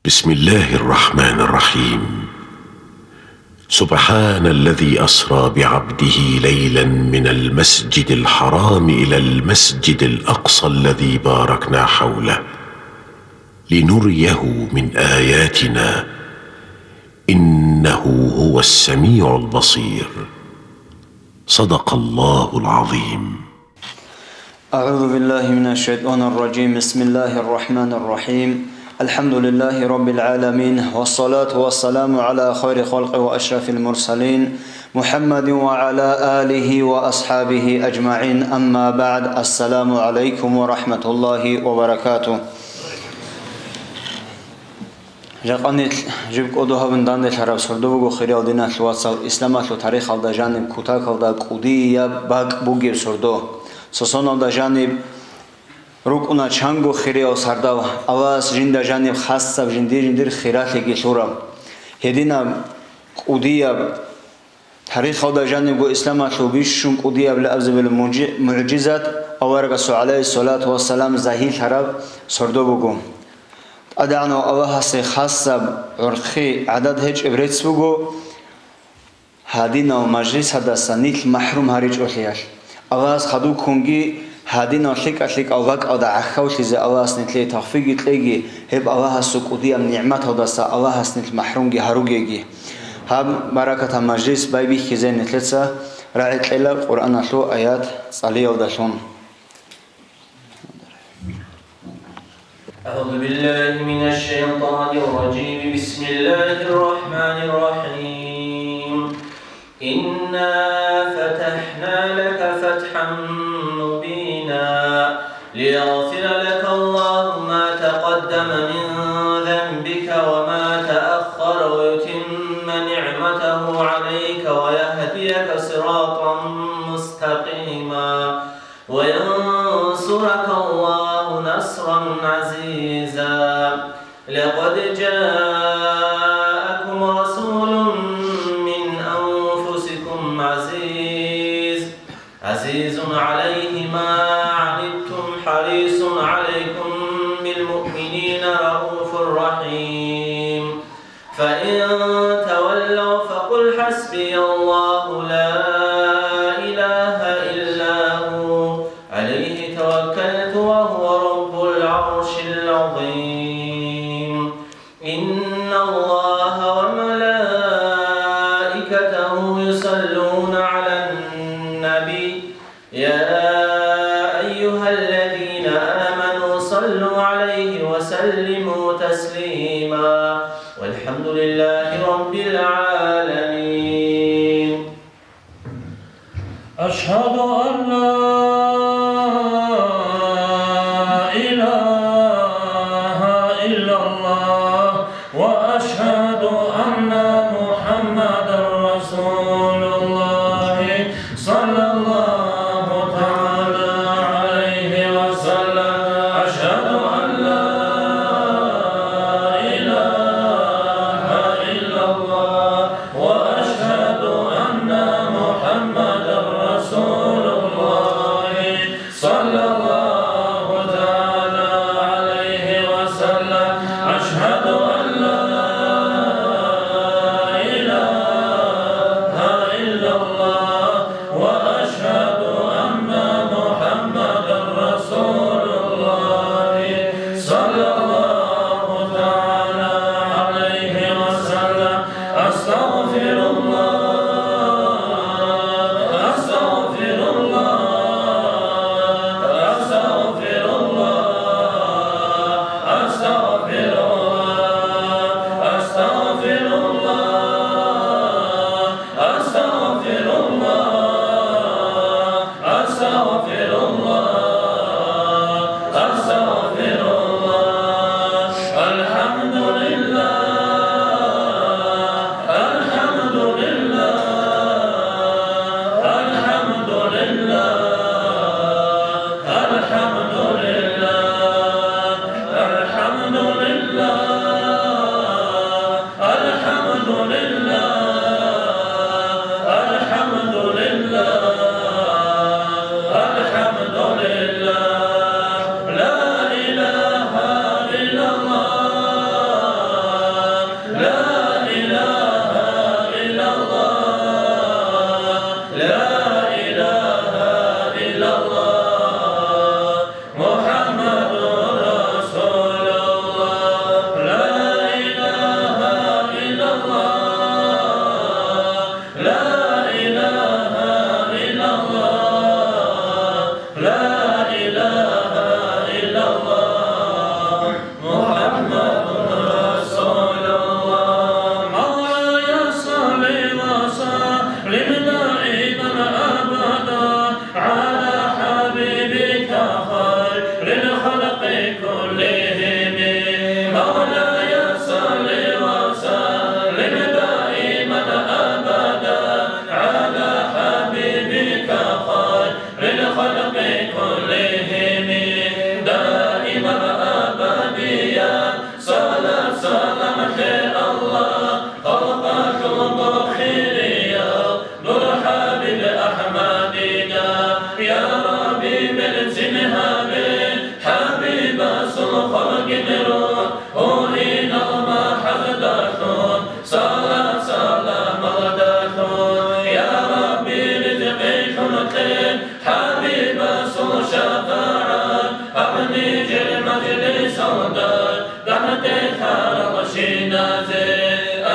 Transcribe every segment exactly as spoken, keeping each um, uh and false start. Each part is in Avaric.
بسم الله الرحمن الرحيم. سبحان الذي أسرى بعبده ليلا من المسجد الحرام إلى المسجد الأقصى الذي باركنا حوله لنريه من آياتنا إنه هو السميع البصير. صدق الله العظيم. أعوذ بالله من الشيطان الرجيم. بسم الله الرحمن الرحيم. الحمد لله رب العالمين، والصلاة والسلام على خير خلق وأشرف المرسلين، محمد وعلى آله وأصحابه أجمعين. أما بعد، السلام عليكم ورحمة الله وبركاته. Жакъа нилъ жиб кӀодо гьабун данделъараб сордо буго, хириял диналъул вацал, исламалъул тарихалда жаниб кутакалда кӀудияб бакӀ бугеб сордо. Сосоналда жаниб рукӀуна чанго хирияв сардав, Аллагьас жинда жаниб хасаб жиндир-жиндир хиралъиги лъураб. Гьединаб кӀудияб тарихалда жанибго исламалъул бищун кӀудияб лабзабилеб мужи-, мугӀжизат, аварагасул гӀалайгьиссалату вассалам загьирлъараб сордо буго. ТӀадегӀанав Аллагьасе хасаб гӀурхъи гӀадад гьечӀеб рецц буго гьадинал мажлисадаса нилъ махӀрум гьаричӀолъиялъ. Аллагьас хадубккунги гьадинал лъикӀа-лъикӀал бакӀалда гӀахьавлъизе Аллагьас нилъее тавфигъги кьеги, гьеб Аллагьасул кӀудияб нигӀматалдаса Аллагьас нилъ махӀрумги гьаругеги. Гьаб баракатаб мажлис байбихьизе нилъеца рагӀи кьела Къуръаналъул аят цӀалиялдалъун. أعوذ بالله من الشيطان الرجيم. بسم الله الرحمن الرحيم. إنا فتحنا لك فتحا مبينا ليغفر لك الله ما تقدم من ذنبك وما تأخر ويتم نعمته عليك ويهديك صراطا مستقيما. وينصرك الله نصرا عزيزا. لقد جاءكم رسول من أنفسكم عزيز، عزيز عليه ما عنتم حريص عليكم بالمؤمنين رءوف رحيم. فإن تولوا فقل حسبي الله لا إله إلا هو عليه توكلت وهو رب العرش العظيم. إن الله وملائكته يصلون على النبي، يا أيها الذين آمنوا صلوا عليه وسلموا تسليما. والحمد لله رب العالمين. أشهد أن لا إله إلا الله وأشهد أن محمدا رسول الله صلى الله تعالى عليه وسلم. أشهد أن لا إله إلا الله وأشهد أن محمدا رسول الله صلى الله تعالى عليه وسلم. أشهد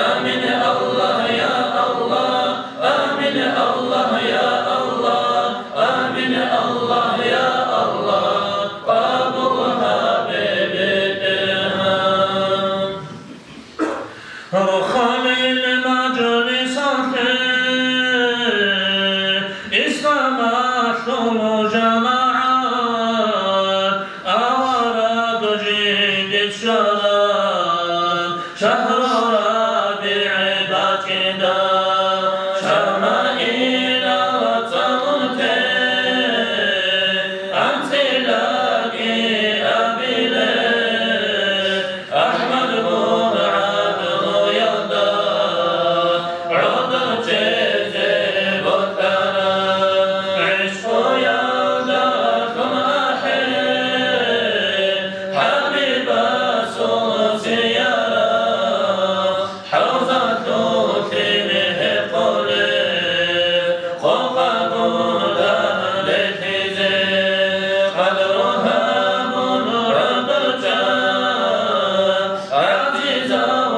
Амин, Аллагь, я Аллагь, амин, Аллагь, я Аллагь, амин, Аллагь, я Аллагь, къабул гьабе бетӀергьан. Рухалил мажлисалъе исламалъул жамагӀат, авараг жиндир щвараб шагьру РабигӀ бачӀида, шамаилал цӀалунте анцӀила кӀиабилеб. АхӀмад мун гӀакълуялда гӀодор чӀезе бокьараб, гӀишкъуялдалъун ахӀи, ХӀабибасул сиярат, ХӀавзалъул лъим гьекъолеб, къокъабун дагьлелъизе, къадру гьабун гӀодор чӀа, гӀазизав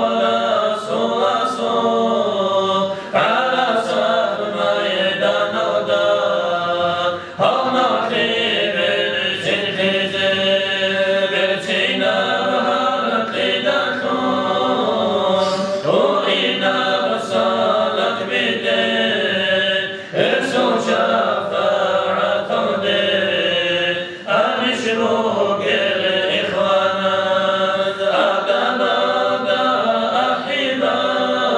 Расуласул гӀарасат майданалда. Гьалмагълъи берцинлъизе, берцинаб гьаркьидалъун, гьуринаб салат битӀе, гьесул шафагӀаталде анищ ругел ихваназ, адабалда ахӀибал,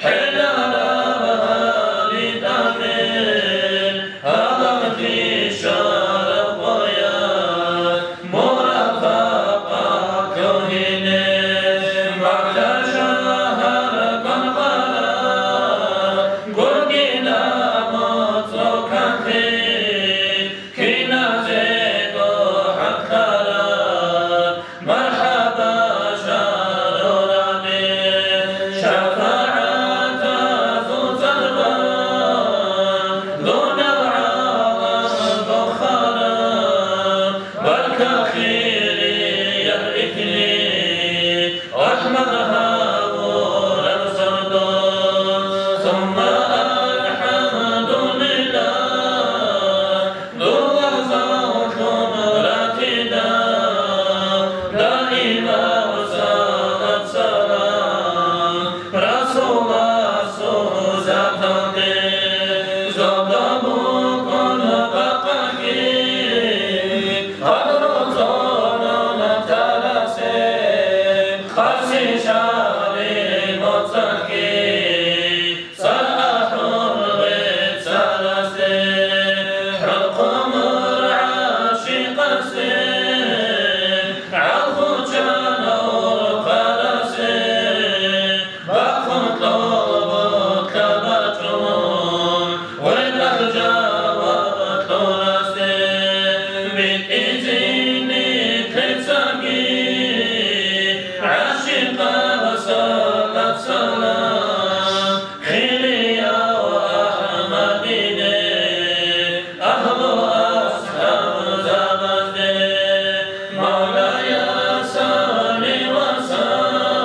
хӀелараб гьали тӀамил, гьаламлъи щвараб къоялъ, мурафакъат лъугьине, Махьа шагьар Къанкъара, гургила моцӀрол канлъи, киназего хӀакълъараб. МархӀаба, шагьру РабигӀ, шафагӀатазул цӀаргъа, дунал гӀалам бухара, баркат хирияб рихьни, АхӀмад гьавураб сордо, сумма алхӀамдулиллагь. Дугьазаллъун ратида даимаб салат-салам Расуласул заталде. Зодо букӀун бакъахъи, къадру цӀолун тарасе, къаси шагьри моцӀалъги. ЦӀар ахӀун гъецарасе, хӀукмур гӀашикъасе, гӀалхучан урхъарасе, бахъун кьолбу кьабачӀун, гъветӀалъ жаваб кьурасе, битӀизини лъецаги, гӀашикъаб салат-салам. Хирияв АхӀмадиде, агьлу асхӀабзабазде, Мавлая, салли ва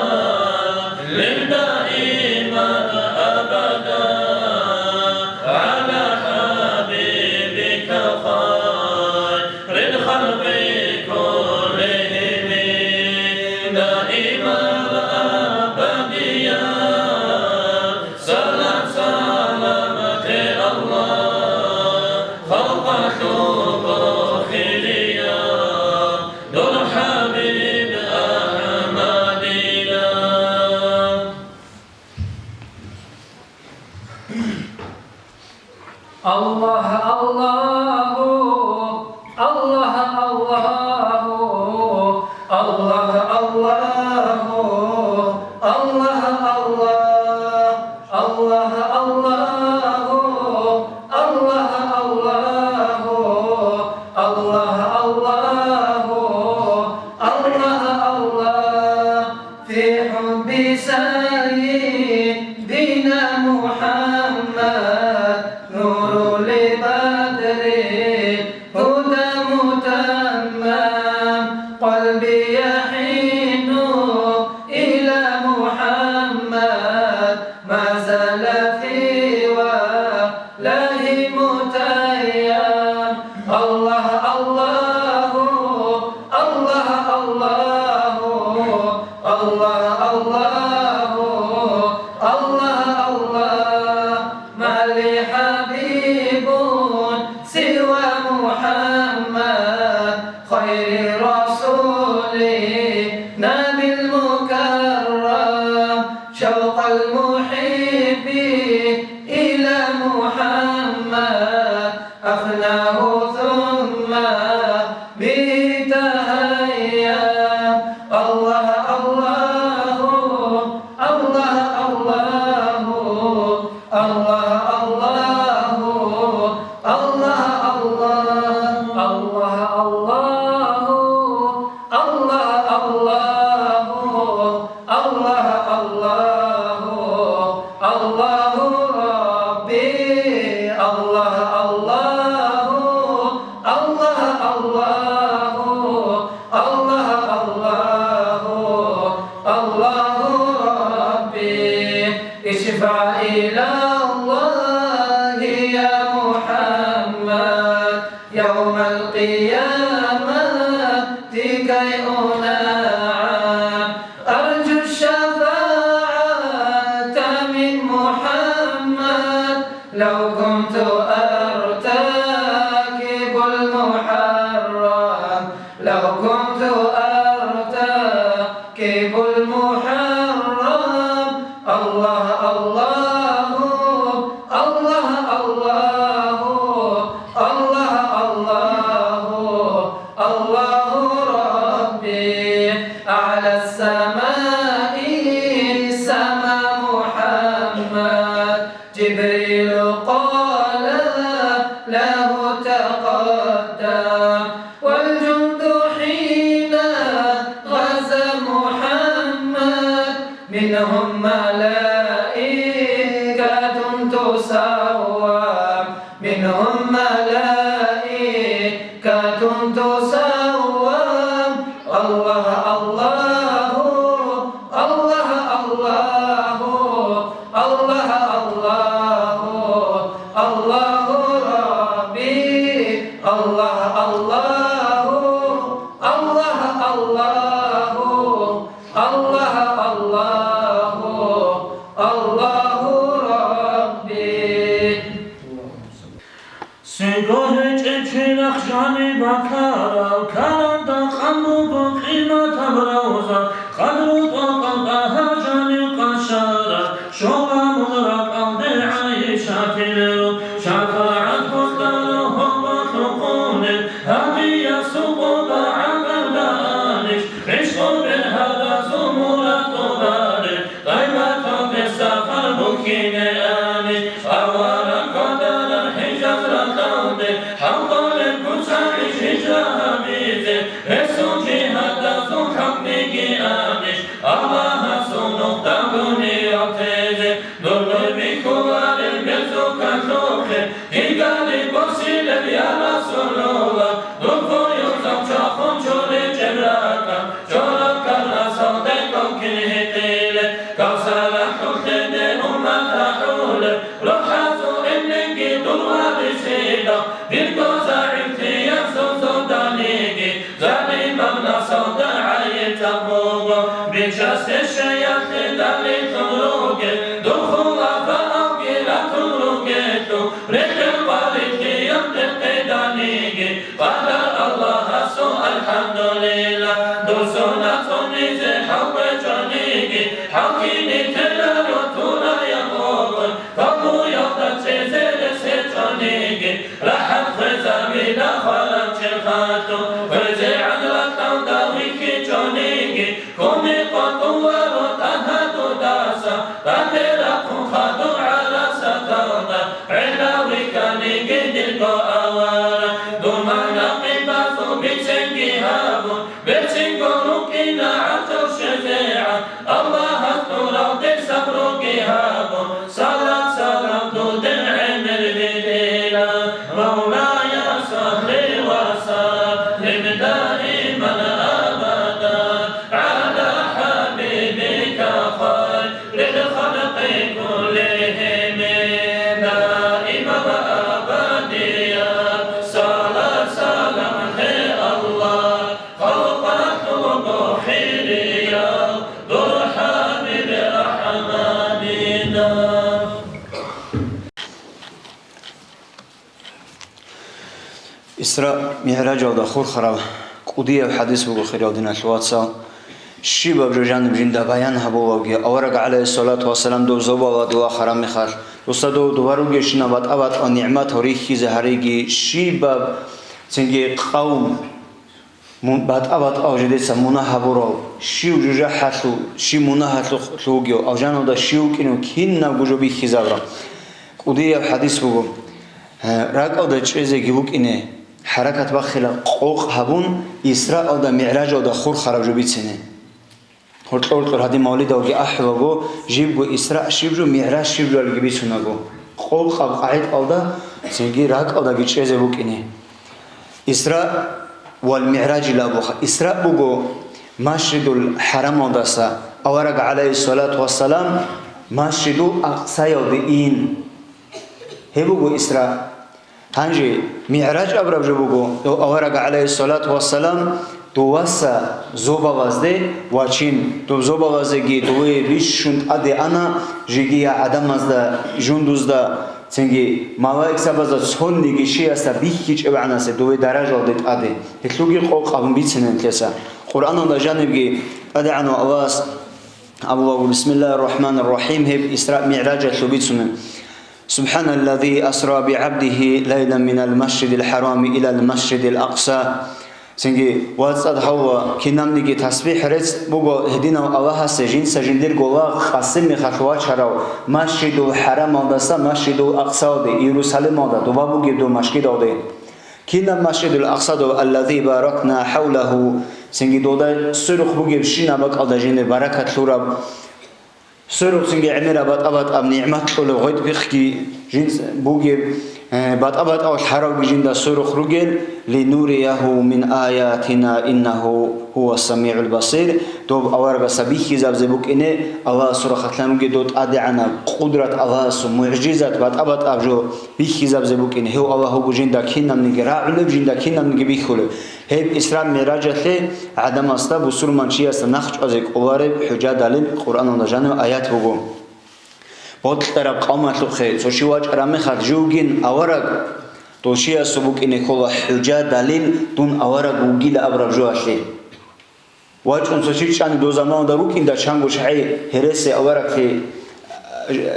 саллим даиман абада гӀала хӀабибика хайр. Рил халкъи куллигьими даиман абадиян. Салат-салам лъе, Аллагь, халкъалъул хирияв, дур хӀабиб АхӀмадида. Аллагь, Аллагь, Аллагь, Аллагь, Аллагь, Аллагь, Аллагь, Аллагь, Аллагь, Аллагь, Аллагь, Аллагь, Аллагь, Аллагь. في حب سيدنا محمد، نور لبدر هدى متمم، قلبي يحن الله، الله، الله، الله، ما لي حبيب سوى محمد، خير رسول نبي المكرم، شوق المحب إلى محمد، أفناه ثم به تهيأ. الله، الله، الله، الله، الله، الله، الله، الله، الله، الله، الله، الله، الله، الله، الله، الله ربي، الله، الله، الله، الله، الله، الله، الله ربي. اشفع إلى الله يا محمد، يوم القيامة كي أنعم. أرجو الشفاعة من محمد، لو كنت أرتكب المحرم، لو كنت أرتكب المحرم. الله، الله، الله، الله، الله، الله، الله ربي. أعلى السماء سما محمد، جبريل قال له تقدم، والجند حين غزا محمد، منهم ملائكة تسوم، منهم ملائكة تسوم. الله، الله، الله، الله، الله، الله، الله ربي. الله، الله، الله، الله، الله، الله، الله ربي. Синго гьечӀеб чи рахъ жаниб бакараб, каранда къан буго къиматаб равза, къадру тӀокӀаб ТӀагьа жанив къашараб, щола мун ракӀалде ГӀайшатил рухӀ, шафагӀат кколаро гьоболлъухъунеб, гьадиясул къоба гӀагарлъанищ, гӀишкъу бергьадазул мурад тӀубалеб, тӀайбаталде сапар бухьинеанищ, авараг квадараб ХӀижаз ракьалде, хӀалкъолеб куцалищ гьижра гьабизе, гьесул жигьадазул хӀукмуги анищ, Аллагьасул нухда гуниял тезе, дур-дур бихьуларел безукалъухъе, кигали босилеб, я Расулуллагь, дур хъуюзал чвахун чуричӀеб ракӀа, чорокал расалде кӀокин гьитӀилеб, Кавсар рахӀулъеде уммат рахӀулеб, рухӀазул гӀемерги дур варисидал, дирго загӀиплъиязул зуданиги, залимал нафсалда гӀайиб цӀакъ буго, бичасде щвеялъе далилъун ругел, дур хулафаалги ратун ругелъул, рекъел къварилъиялъе къеданиги, къадар Аллагьасул, алхӀамдулиллагь, дур сунат цӀунизе хӀал кквечӀониги, хӀал ккине теларо тураяб къокъой, кавлуялда чӀезе рес гьечӀониги, рахӀат хвезабила хвараб черхалъул, хвезегӀан ракьалда вихьичӀониги, кумек къотӀуларо ТӀагьа дудаса, батӀе рахъун хадуб гӀарасаталда, гӀела вихьаниги дирго авараг, дур манакъибазул бицинги гьабун, берцинго рукӀина гӀатӀал щвезегӀан, Аллагьас дуралде сабруги гьабун, салат-салам дуде гӀемер битӀила. Мавлая, салли ва саллим даим. Исра МигӀражалда хурхараб кӀудияб хӀадис буго, хириял диналъул вацал. Щибаб жо жаниб жинда баян гьабулавги, авараг гӀалайгьиссалату вассалам доб зобалалде вахараб мехалъ, дуца дов дуба ругелщинал батӀа-батӀа нигӀматал рихьизе гьариги, щибаб цинги къавм, мун-, батӀа-батӀал жидеца мунагь гьабурав, щив жужахӀалъув, щив мунагьалъулъ вугев, алжаналда щив вукӀинев, кинабго жо бихьизабураб. КӀудияб хӀадис буго. Гье, ракӀалда чӀезеги вукӀине, хӀаракат бахъила къокъ гьабун, Исраалда МигӀражалда хурхараб жо бицине. Гьоркьор-гьоркьор гьадин мавлидалги ахӀулаго, жибго Исра щиб жо, МигӀраж щиб жоялги бицунаго, къокъаб къагӀидалда цинги ракӀалдаги чӀезе букӀине. Исра вал МигӀражил абуха. Исра буго Масжидул ХӀарамалдаса авараг гӀалайгьиссалату вассалам Масжидул Акъсаялде ин. Гьеб буго Исра. Гьанже МигӀраж абураб жо буго, дов авараг гӀалайгьиссалату вассалам дуваса зобалазде вачин, доб зобалазеги дуве бищун тӀаде ана, жеги я гӀадамазда, жундузда, цинги малаикзабазда цониги щиясда бихьичӀебгӀанасе дуве даражалде тӀаде. Гьелъулги къокъ абун бицина нилъеца. Къуръаналда жанибги ТӀадегӀанав Аллагьас абулаго, бисмиллагьир рахӀманир рахӀим, гьеб Исра МигӀражалъул бицунеб. سبحان الذي أسرى بعبده ليلا من المسجد الحرام إلى المسجد الأقصى. Цинги, ва цӀад гьавва, кинабниги тасбихӀ рецц буго гьединав Аллагьасе, жинца жиндирго лагъ къасим мехалъ вачарав Масжидул ХӀарамалдаса Масжидул Акъсалде, Иерусалималда, доба бугеб доб машгидалде. Кинаб Масжидул Акъса доб, الذي باركنا حوله, цинги дода сверухъ бугебщинаб бакӀалда жиндир баракат лъураб, сверухъ цинги гӀемераб батӀа-батӀаб нигӀмат кьолеб гъветӀ-бихъги жинц бугеб, э, батӀа-батӀал лъаравги жинда сверухъ ругел, لنريه من آياتنا إنه هو السميع البصير, доб аварагасда бихьизабизе букӀине, Аллагьасул рахъалъан ругел доб ТӀадегӀанаб къудрат, Аллагьасул мугӀжизат, батӀа-батӀаб жо бихьизабизе букӀине, гьев Аллагь вуго жинда кинабниги рагӀулеб, жинда кинабниги бихьулеб. Гьеб Исра МигӀражалъе гӀадамасда, бусурман чиясда нахъ чӀвазе кӀолареб хӀужа-далил Къуръаналда жанив аят буго. Бокьараб къавмалъухъе цо чи вачӀараб мехалъ, живгин авараг, дов чиясул букӀине ккола хӀужа-далил, дун авараг вугила абураб жоялъе. ВачӀун цо чи чӀани дов заманалда рукӀинда чанго чагӀи гьереси аварагти,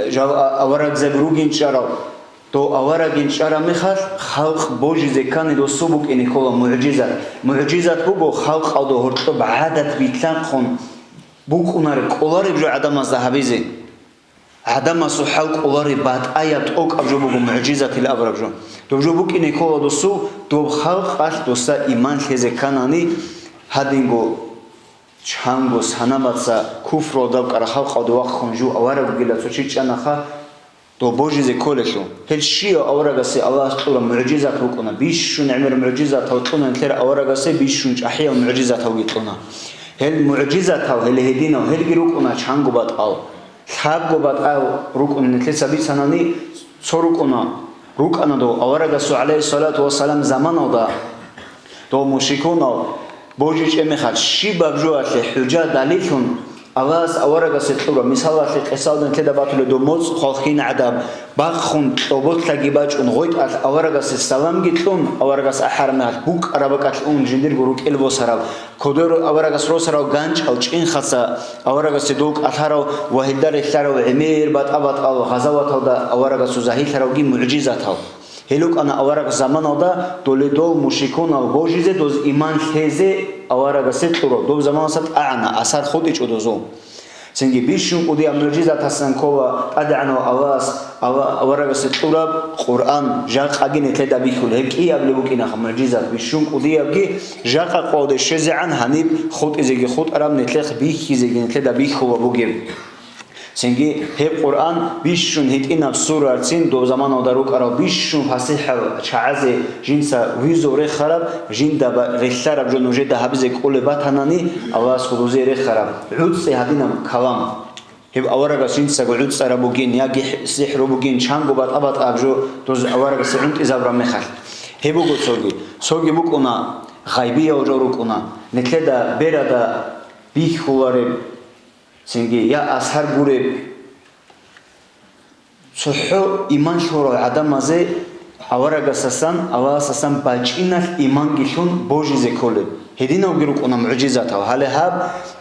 жал-, аварагзаби ругин чӀарав. Дов аварагин чӀараб мехалъ, халкъ божизе ккани досул букӀине ккола мугӀжизат. МугӀжизат буго халкъалда гьоркьоб гӀадат билълъанхъун букӀунареб, кӀолареб жо гӀадамазда гьабизе. ГӀадамасул хӀал кӀолареб батӀаяб тӀокӀаб жо буго мугӀжизатил абураб жо. Доб жо букӀине ккола досул, доб халкъалъ досда иман лъезе кканани, гьадинго чанго санабаца куфралда букӀараб халкъалде вахъун жив авараг вугила цо чи чӀанаха, дов божизе кколелъул. Гьел щияв аварагасе Аллагьас кьураб мугӀжизат букӀуна, бищун гӀемер мугӀжизатал кьуна нилъер аварагасе, бищун чӀахӀиял мугӀжизаталги кьуна. Гьел мугӀжизатал, гьел гьединал, гьелги рукӀуна чанго батӀал. Лъабго батӀал рукӀун нилъеца бицанани, цо рукӀуна, рукӀана дов аварагасул, гӀалайгьиссалату вассалам, заманалда. Дов мушрикунал божичӀеб мехалъ, щибаб жоялъе хӀужа-далиллъун Аллагьас аварагасе кьураб, мисалалъе, къисалда нилъеда батулеб доб моцӀ хвалхьин гӀадаб, бахъун кьоболъаги бачӀун гъойтӀалъ аварагасе саламги кьун, аварагас ахӀараб мехалъ букӀараб бакӀалъ ун жиндирго рукӀел босараб, кодор аварагас росарав ганчӀал чӀинхъаца аварагасе дов кӀалъарав ва гьелда релълъарав гӀемер батӀа-батӀал гъазаваталда аварагасул загьирлъаравги мугӀжизатал. Гьел рукӀана авараг заманалда доле дол мушрикунал божизе, доз иман лъезе аварагасе кьурав, доб заманалъа тӀагӀана, асар хутӀичӀо дозул. Цинги бищун кӀудияб мугӀжизатасан ккола ТӀадегӀанав Аллагьас, Алла-, аварагасе кьураб Къуръан, жакъаги нилъеда бихьулеб, гьеб кӀиабилеб букӀинаха мугӀжизат, бищун кӀудиябги, жакъа къоялде щвезегӀан гьаниб хутӀизеги хутӀараб нилъехъ бихьизеги нилъеда бихьула бугеб. Цинги гьеб Къуръан бищун гьитӀинаб сурарцин доб заманалда рукӀарал бищун фасихӀал чагӀазе жинца визов рехараб, жинда ба-, релълъараб жо нужеда гьабизе кӀолеб батанани, Аллагьас гьудузе рехараб, гӀуцӀи гьадинаб калам. Гьеб аварагас жинцаго гӀуцӀараб бугин яги хӀи-, сихӀру бугин, чанго батӀа-батӀаб жо доз аварагасе гӀунтӀизабураб мехалъ. Гьеб буго цоги. Цоги букӀуна, гъайбиял жо рукӀуна. Нилъеда берада бихьулареб, цинги я асар гуреб. ЦохӀо иман лъурал гӀадамазе Аварагасасан, Аллагьасасан бачӀиналъ иманги лъун божизе кколеб. Гьединавги рукӀуна мугӀжизатал. Гьале гьаб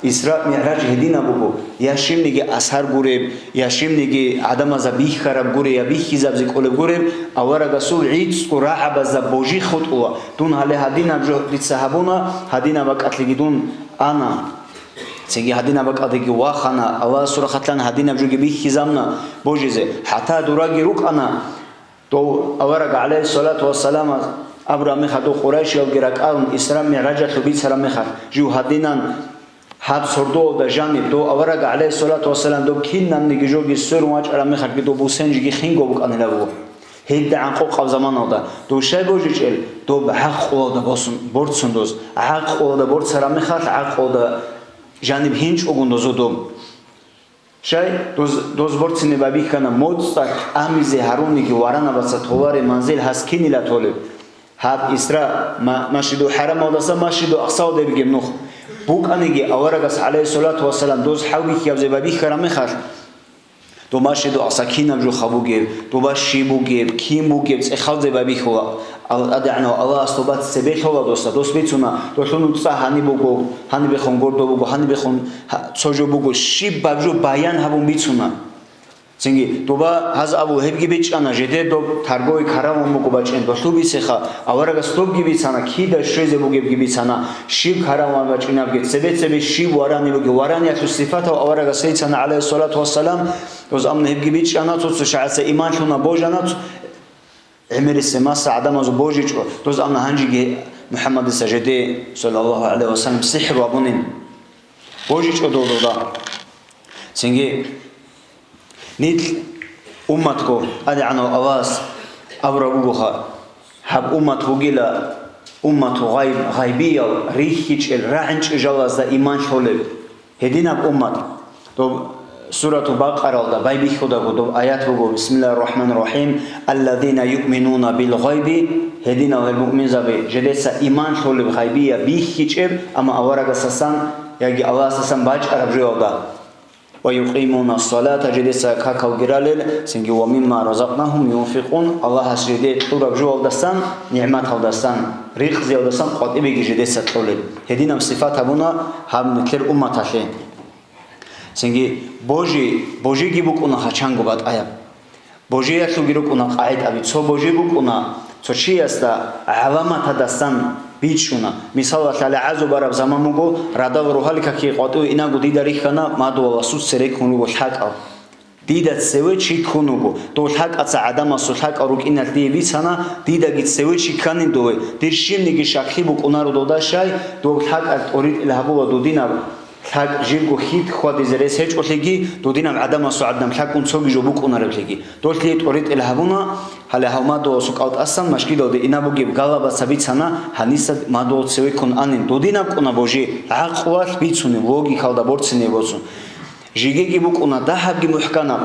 Исра МигӀраж гьединаб буго, я щибниги асар гуреб, я щибниги гӀадамазда бихьараб гуреб, я бихьизабизе кӀолеб гуреб, аварагасул гӀицӀго рагӀабазда божи хутӀула. Дун гьале гьадинаб жо дица гьабуна, гьадинаб бакӀалъеги дун ана. Цинги гьадинаб бакӀалдеги вахана, Аллагьасул рахъалъан гьадинаб жоги бихьизабуна божизе. ХӀатта дураги рукӀана, дов авараг, гӀалайгьиссалату вассаламас, абураб мехалъ, дов къурайшиялги ракӀалун Исра МигӀражалъул бицараб мехалъ, жив гьадинан гьаб сордоялда жаниб, дов авараг, гӀалайгьиссалату вассалам, дов кинабниги жоги сверун вачӀараб мехалъги дов бусен жиги хинго букӀанила буго. ГьедигӀан къокъаб заманалда дов щай божичӀел, доб гӀакълуялда босун, борцун доз, гӀакълуялда борцараб мехалъ, гӀакълуялда жаниб гьинчӀогун дозу доб. Щай, доз, доз борцине байбихьана, моцӀалъ тӀамизе гьаруниги варанабаца толаре манзил гьас кинила толеб? Гьаб Исра, ма-, Масжиду ХӀарамалдаса Масжиду Акъсалде бугеб нух. БукӀаниги аварагас, гӀалайгьиссалату вассалам, доз хӀалбихьабизе байбихьараб мехалъ, доб Масжиду Акъса кинаб жуха бугеб, доба щиб бугеб, кин бугеб цӀехалде байбихьула. Ал-, ТӀадегӀанав Аллагьас доба цебе лъола досда, дос бицуна, долъул нуцӀа гьаниб буго, гьанибехун гордо буго, гьанибехун гьа-, цо жо буго, щибаб жо баян гьабун бицуна. Цинги, доба гьаз абу гьебги бичӀчӀана, жеде доб торговый караван буго бачӀин, долъул бицеха, аварагас добги бицана, кида щвезе бугебги бицана, щиб караван бачӀинабги, цебе-цебе щиб варани бугеб, вараниялъул сипатав аварагас бицана, гӀалайгьиссалату вассалам, доз амна гьебги бичӀчӀана, цо-цо шагьаца иман лъуна божана, цо-, гӀемерисеб маса гӀадамазул божичӀо, доз амна гьанжеги МухӀаммадица жеде, саллаллагьу гӀалайгьи ва саллам, сихӀру абунин. БожичӀо дов дода. Цинги, нилъ умматго, ТӀадегӀанав Аллагьас абураб бугоха, гьаб уммат бугила уммату гъайб, гъайбиял, рихьичӀел, рагӀинчӀел жалазда иман лъолел. Гьединаб уммат. Доб Сурату Бакъаралда байбихьудаго доб аят буго, бисмиллагьир рахӀманир рахӀим, «Аллазина юъминуна бил гъайби», гьединал гьел муъминзаби, жедеца иман лъолеб гъайбия бихьичӀеб, амма аварагасасан яги Аллагьасасан бачӀараб жоялда. «Ва юкъимуна салата», жедеца какалги ралел, цинги, «ва мимма разакънагьум юнфикъун», Аллагьас жеде кьураб жоялдасан, нигӀматалдасан, ризкъиялдасан къватӀибеги жедеца кьолел. Гьединаб сипат гьабуна гьаб нилъер умматалъе. Цинги, божи, божиги букӀуна гьачанго батӀаяб. Божиялъулги рукӀуна къагӀидаби. Цо божи букӀуна, цо чиясда гӀаламатадасан бичӀчӀуна. Мисалалъ, гьале гӀазу бараб заман буго, радал рогьалил какие къватӀиве инаго дида рихьана, мадугьаласул цере ккун руго лъакӀал. Дида цеве чи ккун вуго. Дов лъакӀаца гӀадамасул лъакӀал рукӀиналъ дие бицана, дидаги цеве чи кканин дове. Дир щибниги щаклъи букӀунаро дуда, щай, дов лъакӀал тӀоритӀил гьабула дудинаб лъакӀ жибго хьид хьвадизе рес гьечӀолъиги, дудинаб гӀадамасул гӀадинаб лъакӀун цоги жо букӀунареблъиги. Долъие тӀоритӀил гьабуна, гьале гьав мадугьаласул кӀалтӀасан машгидалде инаб бугеб галабаца бицана, гьаниса мадугьал цеве ккун анин, дудинаб ккуна божи, гӀакълуялъ бицунеб, логикалда борцине боцун. Жигиги букӀуна дагьабги мухӀканаб.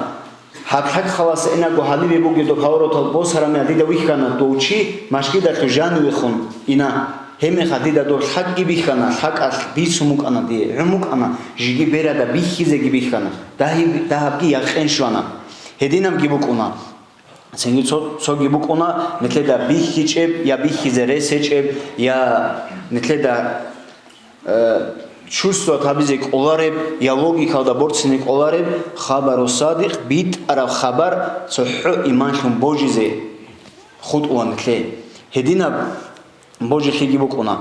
Гьаб лъакъ халаса инаго гьанибе бугеб доб гьаваротал босараб мехалъ дида вихьана дов чи, машгидалъув жанивехун ина. Гьебмехалъ дида доб лъакъги бихьана, лъакъалъ бицун букӀана дие, гӀун букӀана, жиги берада бихьизеги бихьана, дагьиб-, дагьабги якъин щвана. Гьединабги букӀуна. Цинги цо-, цоги букӀуна, нилъеда бихьичӀеб, я бихьизе рес гьечӀеб, я нилъеда э, чувствовать гьабизе кӀолареб, я логикалда борцине кӀолареб, хабару садикъ, битӀараб хабар цохӀо иманлъун божизе хутӀула нилъе. Гьединаб божилъиги букӀуна.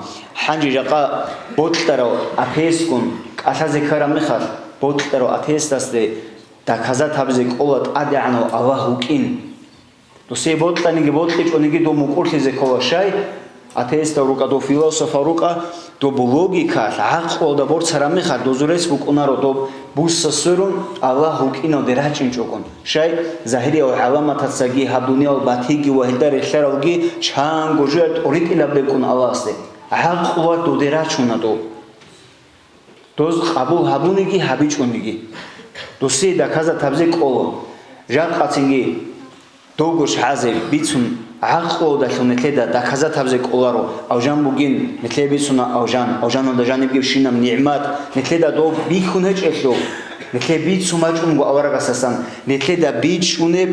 Гьанже жакъа бокьарав атеистгун кӀалъазе ккараб мехалъ, бокьарав атеистасде доказать гьабизе кӀола ТӀадегӀанав Аллагь вукӀин. Досие бокьаниги бокьичӀониги дов мукӀурлъизе ккола, щай? Атеистал рукӀа, дов философал рукӀа, доб логикалъ, гӀакълуялда борцараб мехалъ, дозул рес букӀунаро доб буса сверун Аллагь вукӀиналде рачӀинчӀогун. Щай? Загьириял гӀаламатацаги гьаб дуниял батиги ва гьелда релълъаралги чанго жоялъ тӀоритӀилаб бекӀун Аллагьасде. ГӀакълуялъ доде рачуна доб. Доз къабул гьабуниги гьабичӀониги. Досие доказать гьабизе кӀола. Жакъа цинги довго щвезе бицун, гӀакълуялдалъун нилъеда доказать гьабизе кӀоларо, алжан бугин, нилъее бицуна алжан, алжаналда жанибгибщинаб нигӀмат, нилъеда доб бихьун гьечӀелъул, нилъее бицун бачӀунго аварагасасан, нилъеда бичӀчӀунеб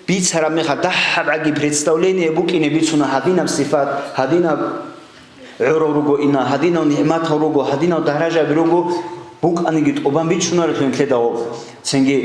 бицараб мехалъ дагьаб гӀаги представление букӀине бицуна, гьадинаб сифат, гьадинаб гӀорал руго ина, гьадинав нигӀматал руго, гьадинав даражаби руго, букӀаниги тӀубан бичӀчӀунарелъул нилъеда гьоб. Цинги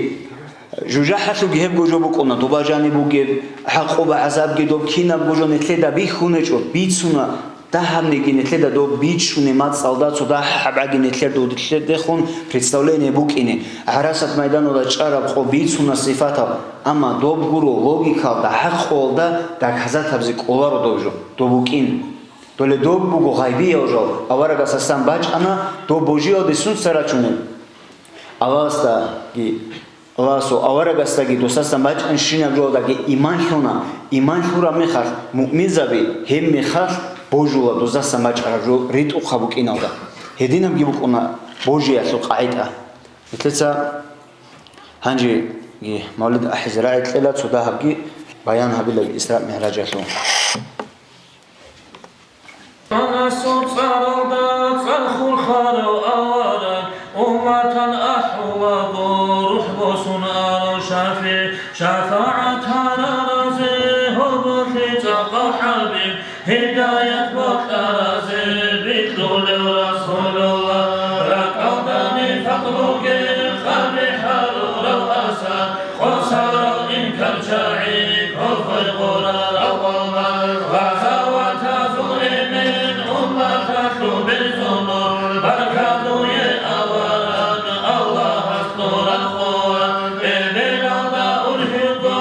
жужахӀалъулги гьебго жо букӀуна, доба жаниб бугеб, гӀакъуба-гӀазабги доб кинабго жо нилъеда бихьунечӀо, бицуна, дагьабниги нилъеда доб бичӀчӀуне мацӀалда цо дагьаб гӀаги нилъер дудилъедехун представление букӀине, гӀарасат майданалда чӀараб къо бицуна сифатал, амма доб гуро логикалда, гӀакълуялда доказать гьабизе кӀоларо доб жо, доб букӀин. Доле доб буго гъайбиял жал, аварагасасан бачӀана, доб божилалде сунца рачунел? Аллагьасдаги, Аллагьасул аварагасдаги досасан бачӀанщинаб жоялдаги иман лъуна, иман лъураб мехалъ, муъминзаби гьеб мехалъ божула досасан бачӀараб жо ритӀухъаб букӀиналда. Гьединабги букӀуна божиялъул къагӀида. Нилъеца гьанжеги мавлид ахӀизе рагӀи кьела, цо дагьабги баян гьабила Исра-МигӀражалъул. Анасул цӀаралда цӀар хурхарав авараг, умматан ахӀулаго рухӀ босун арав шафигӀ, шафагӀат гьараразе гьоболъи цӀакъав хӀабиб, гьидаят бокьаразе бикьулев Расулулла, ракӀалдани факъ бугел къабихӀ гьарурав асад, къосарал инкарчагӀи, кӀолхой гъурарал гъалмагъ, гъазаватазул эмен, умматалъул берзумун, баркат дуе авараг, Аллагьас кьураб къуват, эбелалда урхьуго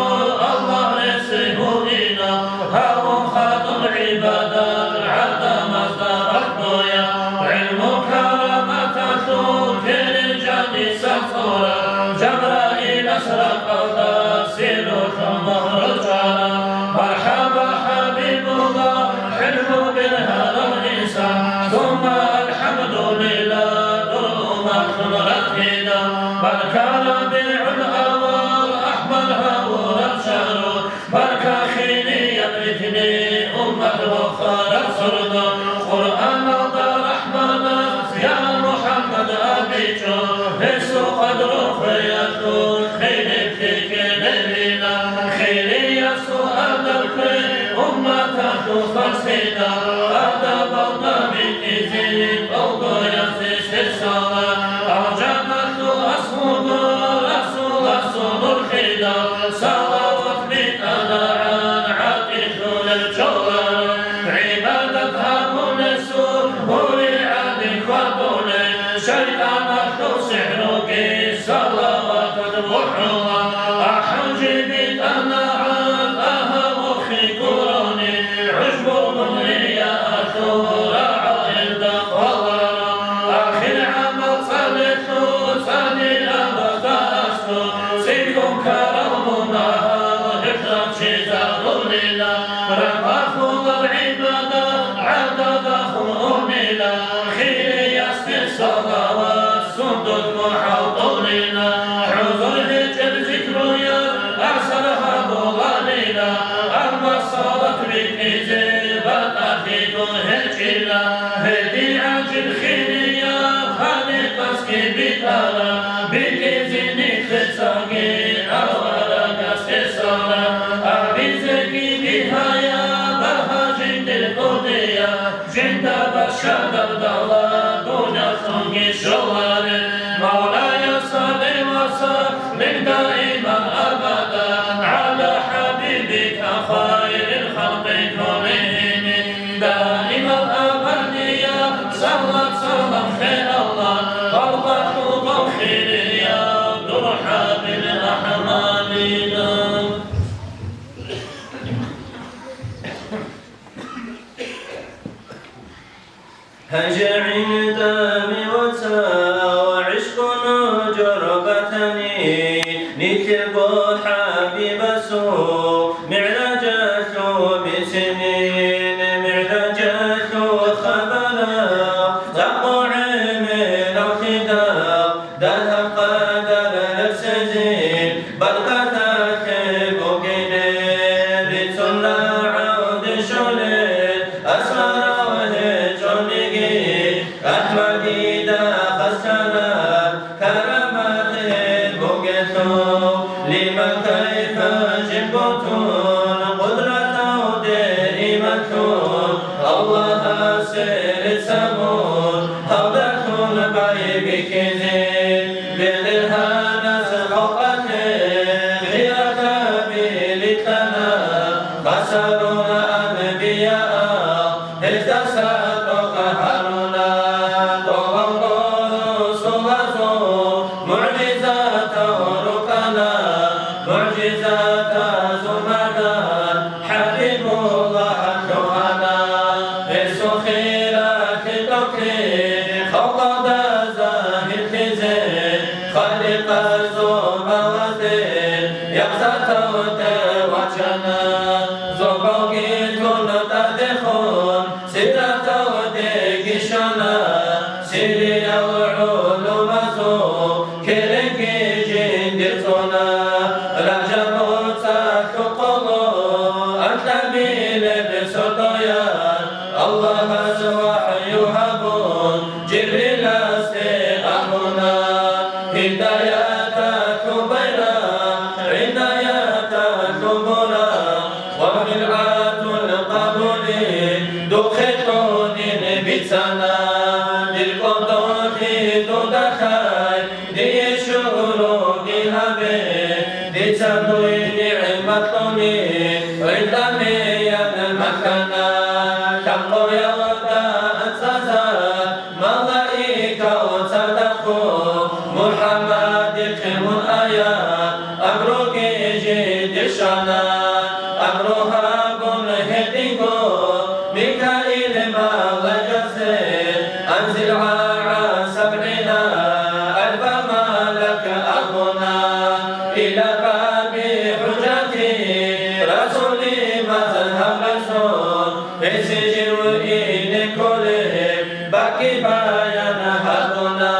Аллагь ресего инав, гьавун хадуб гӀибадат гӀадамазда бахъуя, гӀилму караматалъул ккелин жаниса цӀура, Жабраилас ракӀалда сирулъун мухӀру чӀвара. МархӀаба, ХӀабибулла, гӀилму бергьарав инсан, сумма алхӀамдулилла, дур умматлъун ратида. Баркала бигӀун авал, ахӀмад гьавураб шагьру, барка хирияб ритӀни, уммат вохараб сордо. Къуръаналда РахӀманас, я МухӀаммад, абичӀо, гьесул къадру хвеялъул, хириблъи ккелевила, хириясул адаб ккве, умматалъул хвасила, адабалда битӀизе, тӀолго ясизе салат, алжаналъул аслуго Расуласул нур хида, салават битӀарагӀан гӀатӀилъулел чоларо, гӀибадат гьабулесул гьури гӀадин хьвадулел, шайтӀаналъул сихӀруги салаваталъ бухӀула, ахӀун жиб битӀанагӀан, агьа, вохи гурони, гӀуж бугун риялъул рагӀал гьелда хъваларо, ахир гӀамал цӀалелъул цӀадирабазда аслу, цӀикӀкӀун ккарал мунагьал гьеб рахчизарулила, рабафулаб гӀибадат гӀададахун унила, хириясде салават сундулъ мухӀал тӀолила, гӀузур гьечӀеб зикруял асар гьабуларила, амма салат битӀизе батӀа хитӀун гьечӀила. Гьедин гӀажиб хирияб Халикъасги битӀараб, битӀизе нилъецаги аварагасде салат, абизеги бигьаяб багьа жиндир кӀудияб, жинда бащадаб дала дуниялъунги щоларе. Мавлая, салли ва саллим даиман абадан гӀала хӀабибика хайрил халкъи куллигьими. Даиман абадияб салат-салам хиралла, халкъалъул хирияб дур ХӀабиб РахӀманида. Гьанже гӀинтӀами вацал гӀишкъу нужер батани, нилъерго ХӀабибасул МигӀражалъул бицинин, МигӀражалъул хабараб, цӀакъго гӀемерал лъидал, дагьаб къадар рехсезин баркаталъе бугеб рицун рагӀалде щолел, асарал гьечӀониги, РахӀматида хас лъараб карамат гьеб бугелъул, лима кайфа жибго Къудратав дегӀималъун, Аллагьасе рецц гьабун, гьалдалъун байбихьизе. БетӀергьанас халкъалъе хиратаби рикьана, хасарун анбияал гьездаса тӀокӀ гьаруна. ТӀолабго русулазул мугӀжизатал рукӀана, мугӀжизатазул магӀна ХӀабибуллагь лъугьана. Гьесул хиралъи тӀокӀлъи халкъалда загьирлъизе, Халикъа зобалазде ягъзаталде вачана. Зобалги тун тӀадехун, сираталдеги щвана, сириял гӀулумазул керенги жиндир цӀуна. Ражаб моцӀ лъукъулу анкьабилеб сордоял, Аллагьас вахӀю гьабун, Жибриласде абуна, гьидаяталъул байракъ, гӀинаяталъул буракъ ва миргӀатул къабули духъе кьунин бицана. Дир кӀодолъи дуда лъай, дие шугьруги гьабе, дица дуе нигӀмат кьуни, гӀинтӀамеян махьана. Лъабкъоялда анцӀаза малаикал цадахъун, МухӀаммадихъе мун аят, амруги жиндир щвана. Амру гьабун гьединго Микаил малаикасе, анзил гӀа сабгӀина алфа малак абуна, ила баби хӀужрати Расули мазгьаб рацун, гьесие жив ине кколеб бакӀги баян гьабуна.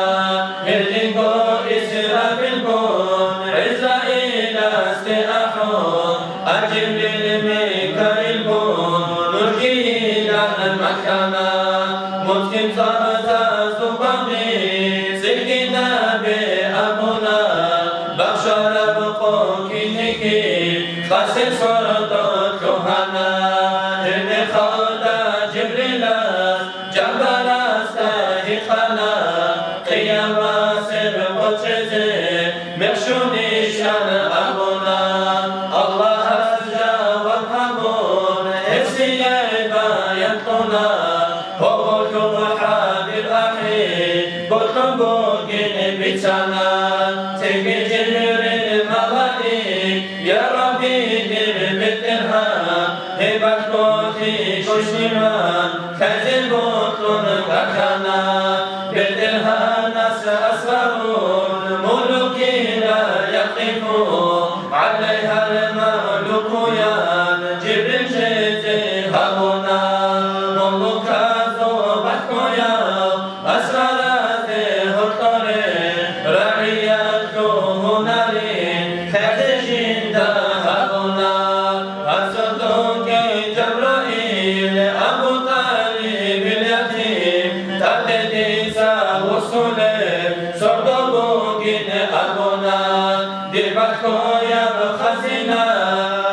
Гьединго Исрафилгун ГӀизраиласде ахӀун, а Жибрил Микаилгун нурги йилан махьана. Муцкин цӀарзазул багъи цӀикӀкӀинабе абуна, бахшараб къо кинниги къасе сордо лъугьана. Гьеб мехалда Жибрилас Жабарасда гьикъана, къиямасеб къо чӀезе мех щунищан абуна. Аллагьас жаваб гьабун, гьесие баян кьуна, гьоболлъухъ хӀадур ахӀи, бокьун бугин бицана. Цинги Жибрил малаик, я Рабби, дир БетӀергьан, гьеб балъголъи квешлъиман, лъазе бокьун бахана. БетӀергьанас асрарул мулукила якъифу, гӀалайгьал махлукуян Жибрил жезе гьабуна. Мулуказул балъголъиял асраразе гьоркьоре, рагӀият лъугьунарин лъазе жинда гьабуна. Гьасулдунги Жабраил, Абу ТӀалибил ятим, тӀаде дица вусулеб сордо бугин абуна. Дир балъголъияб хазина,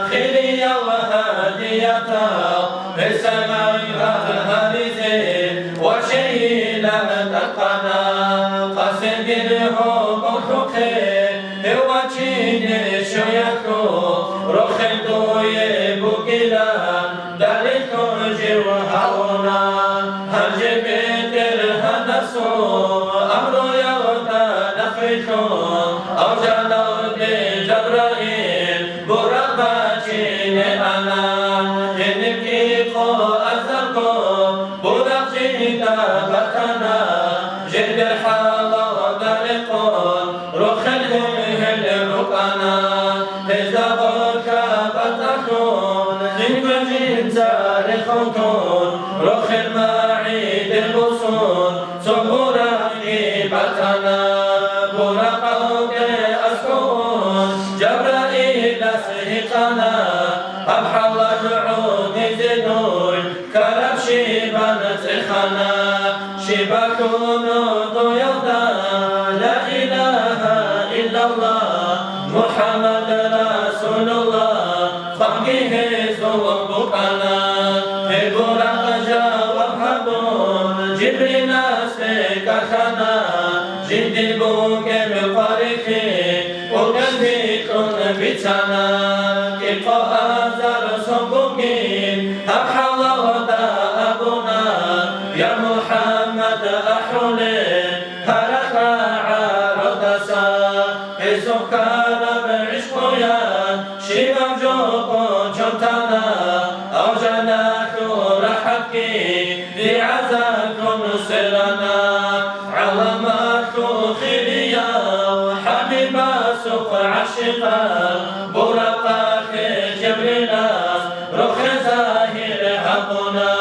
хириял гьадиятал, гьесда магӀна гьаризе ва чейилан тӀадкъана. Къасен дир гьоболлъухъе гьев вачине щвеялъул, рохел дуе бугилан далиллъун жив гьавуна. Гьанже БетӀергьанасул амруялда нахърилълъун, алжаналде Жабраил Буракъ бачине ана. Гьенибги къо азарго Буракъ жинда батана, жидер хӀалалда рекъон рохел гьел рукӀана. Гьезда гъоркьа батӀалъун, жинца рехун тун, рохел магӀиде босун, цо Буракъги батана. Буракъалде аскӀовун, Жабраилас гьикъана, гьаб хӀалалъ гӀодизе дуй ккараб щибан цӀехана. Щиб балъун нутӀуялда: لا إله إلا الله محمد رسول الله. букӀана. Гьеб буракъ жаваб гьабун, Жибриласде кӀалъана, жиндир бугеб хъварихъи, къуркъен бикьун бицана. КӀикъоязар сон бугин гьаб хӀалалда абуна: «Я МухӀаммад, ахӀулел гьаракь рагӀаралдаса, гьесухъ ккараб гӀишкъуян щибаб жо къочон тана, алжаналъул рахӀатги дигӀазаблъун сверана». ГӀаламалъул хирияв ХӀабибасухъ гӀашикъал, буракъалъе Жибрилас рохел загьир гьабуна.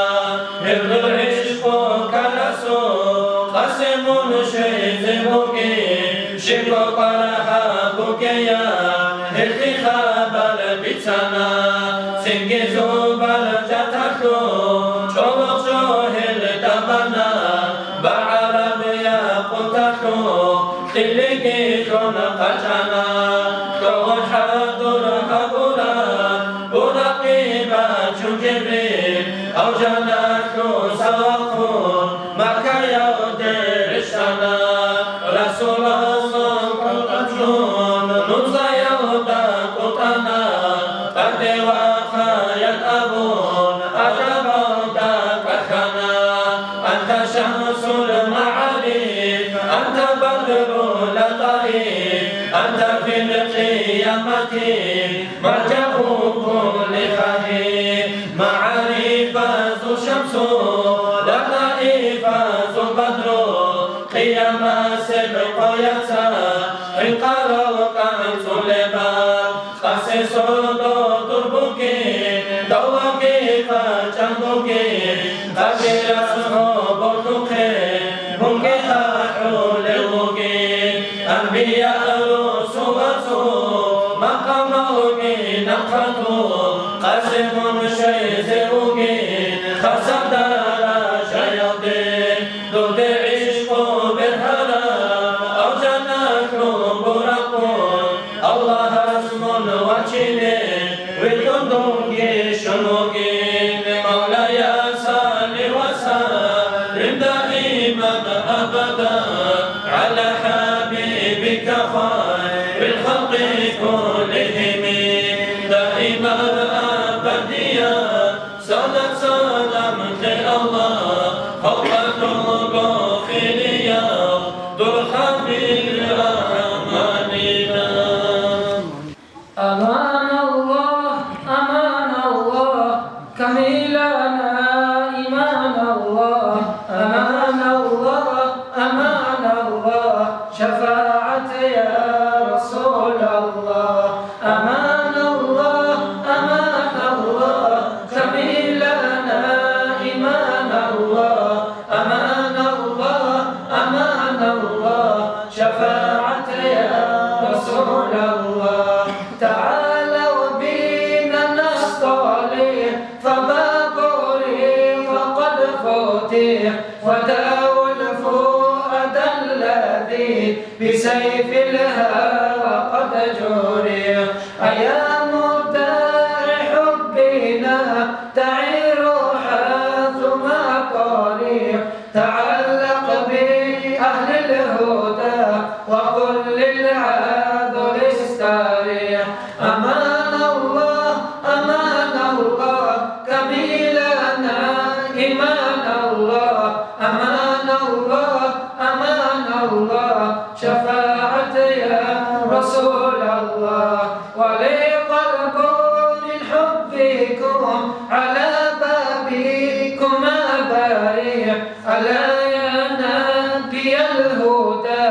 Гьеб гӀишкъу ккарасухъ Къасимун щвезе бугин, щибго кӀвар гьабугеян гьелъие хабар бицана. Цинги зубар жаталъул чӀолохъ жо гьелда бана, багӀараб якъуталъул кьилиги лъун къачӀана. Кьогьун хӀадур гьабураб буракъги бачун Жибрил, алжаналъул савалъун Маккаялде рещтӀана. Расулаллас кӀочон нуцӀаялда кӀутӀана, тӀаде вахъаян абун, адабалда кӀалъана. أنت شمس المعارف، أنت بدر اللطائف، أنت في القيامة ملجأ كل خائف. МагӀарифазул шамсу, латӀаифазул бадру, къиямасеб къояца хӀинкъарал кӀанцӀулеб бакӀ. Къаси сордо дур бугин, давлаги къачӀан бугин, къадирас гьоболлъухъе мунги ахӀулев вугин. Анбия русулазул макъамалги нахъатун, Къасимун щвезе вугин хасаб даражаялде. Дурде гӀишкъу бергьараб алжаналъул буракъун, Аллагьас мун вачине витӀун дунги щун вугин. مولاي صل وسلم دائما أبدا على حبيبك خير الخلق كلهم. دائما أبديا صلاة سلام لله، فوق الخلق خيريا، درحا بالأمانينا. أمان الله، أمان الله، كميلنا إيمان الله، أمان الله، أمان الله، شفاعة يا رسول الله. أمان الله، أمان الله، كميلنا إيمان الله، أمان الله، أمان الله، شفاعة يا رسول الله. تعالوا بنا نصطلح، فباب الرضا قد فتح، وداووا الفؤاد الذي بسيف الهوى قد جرح. أيام الدهر حبنا تعير حيثما طرح، تعلق بأهل الهدى وقل للعذر استرح. أمان الله، أمان الله، كميلنا إيمان الله، أمان الله، أمان الله، شفاعة يا رسول الله. ولي قلب من حبكم على بابكما بارح، ألا يا نبي الهدى،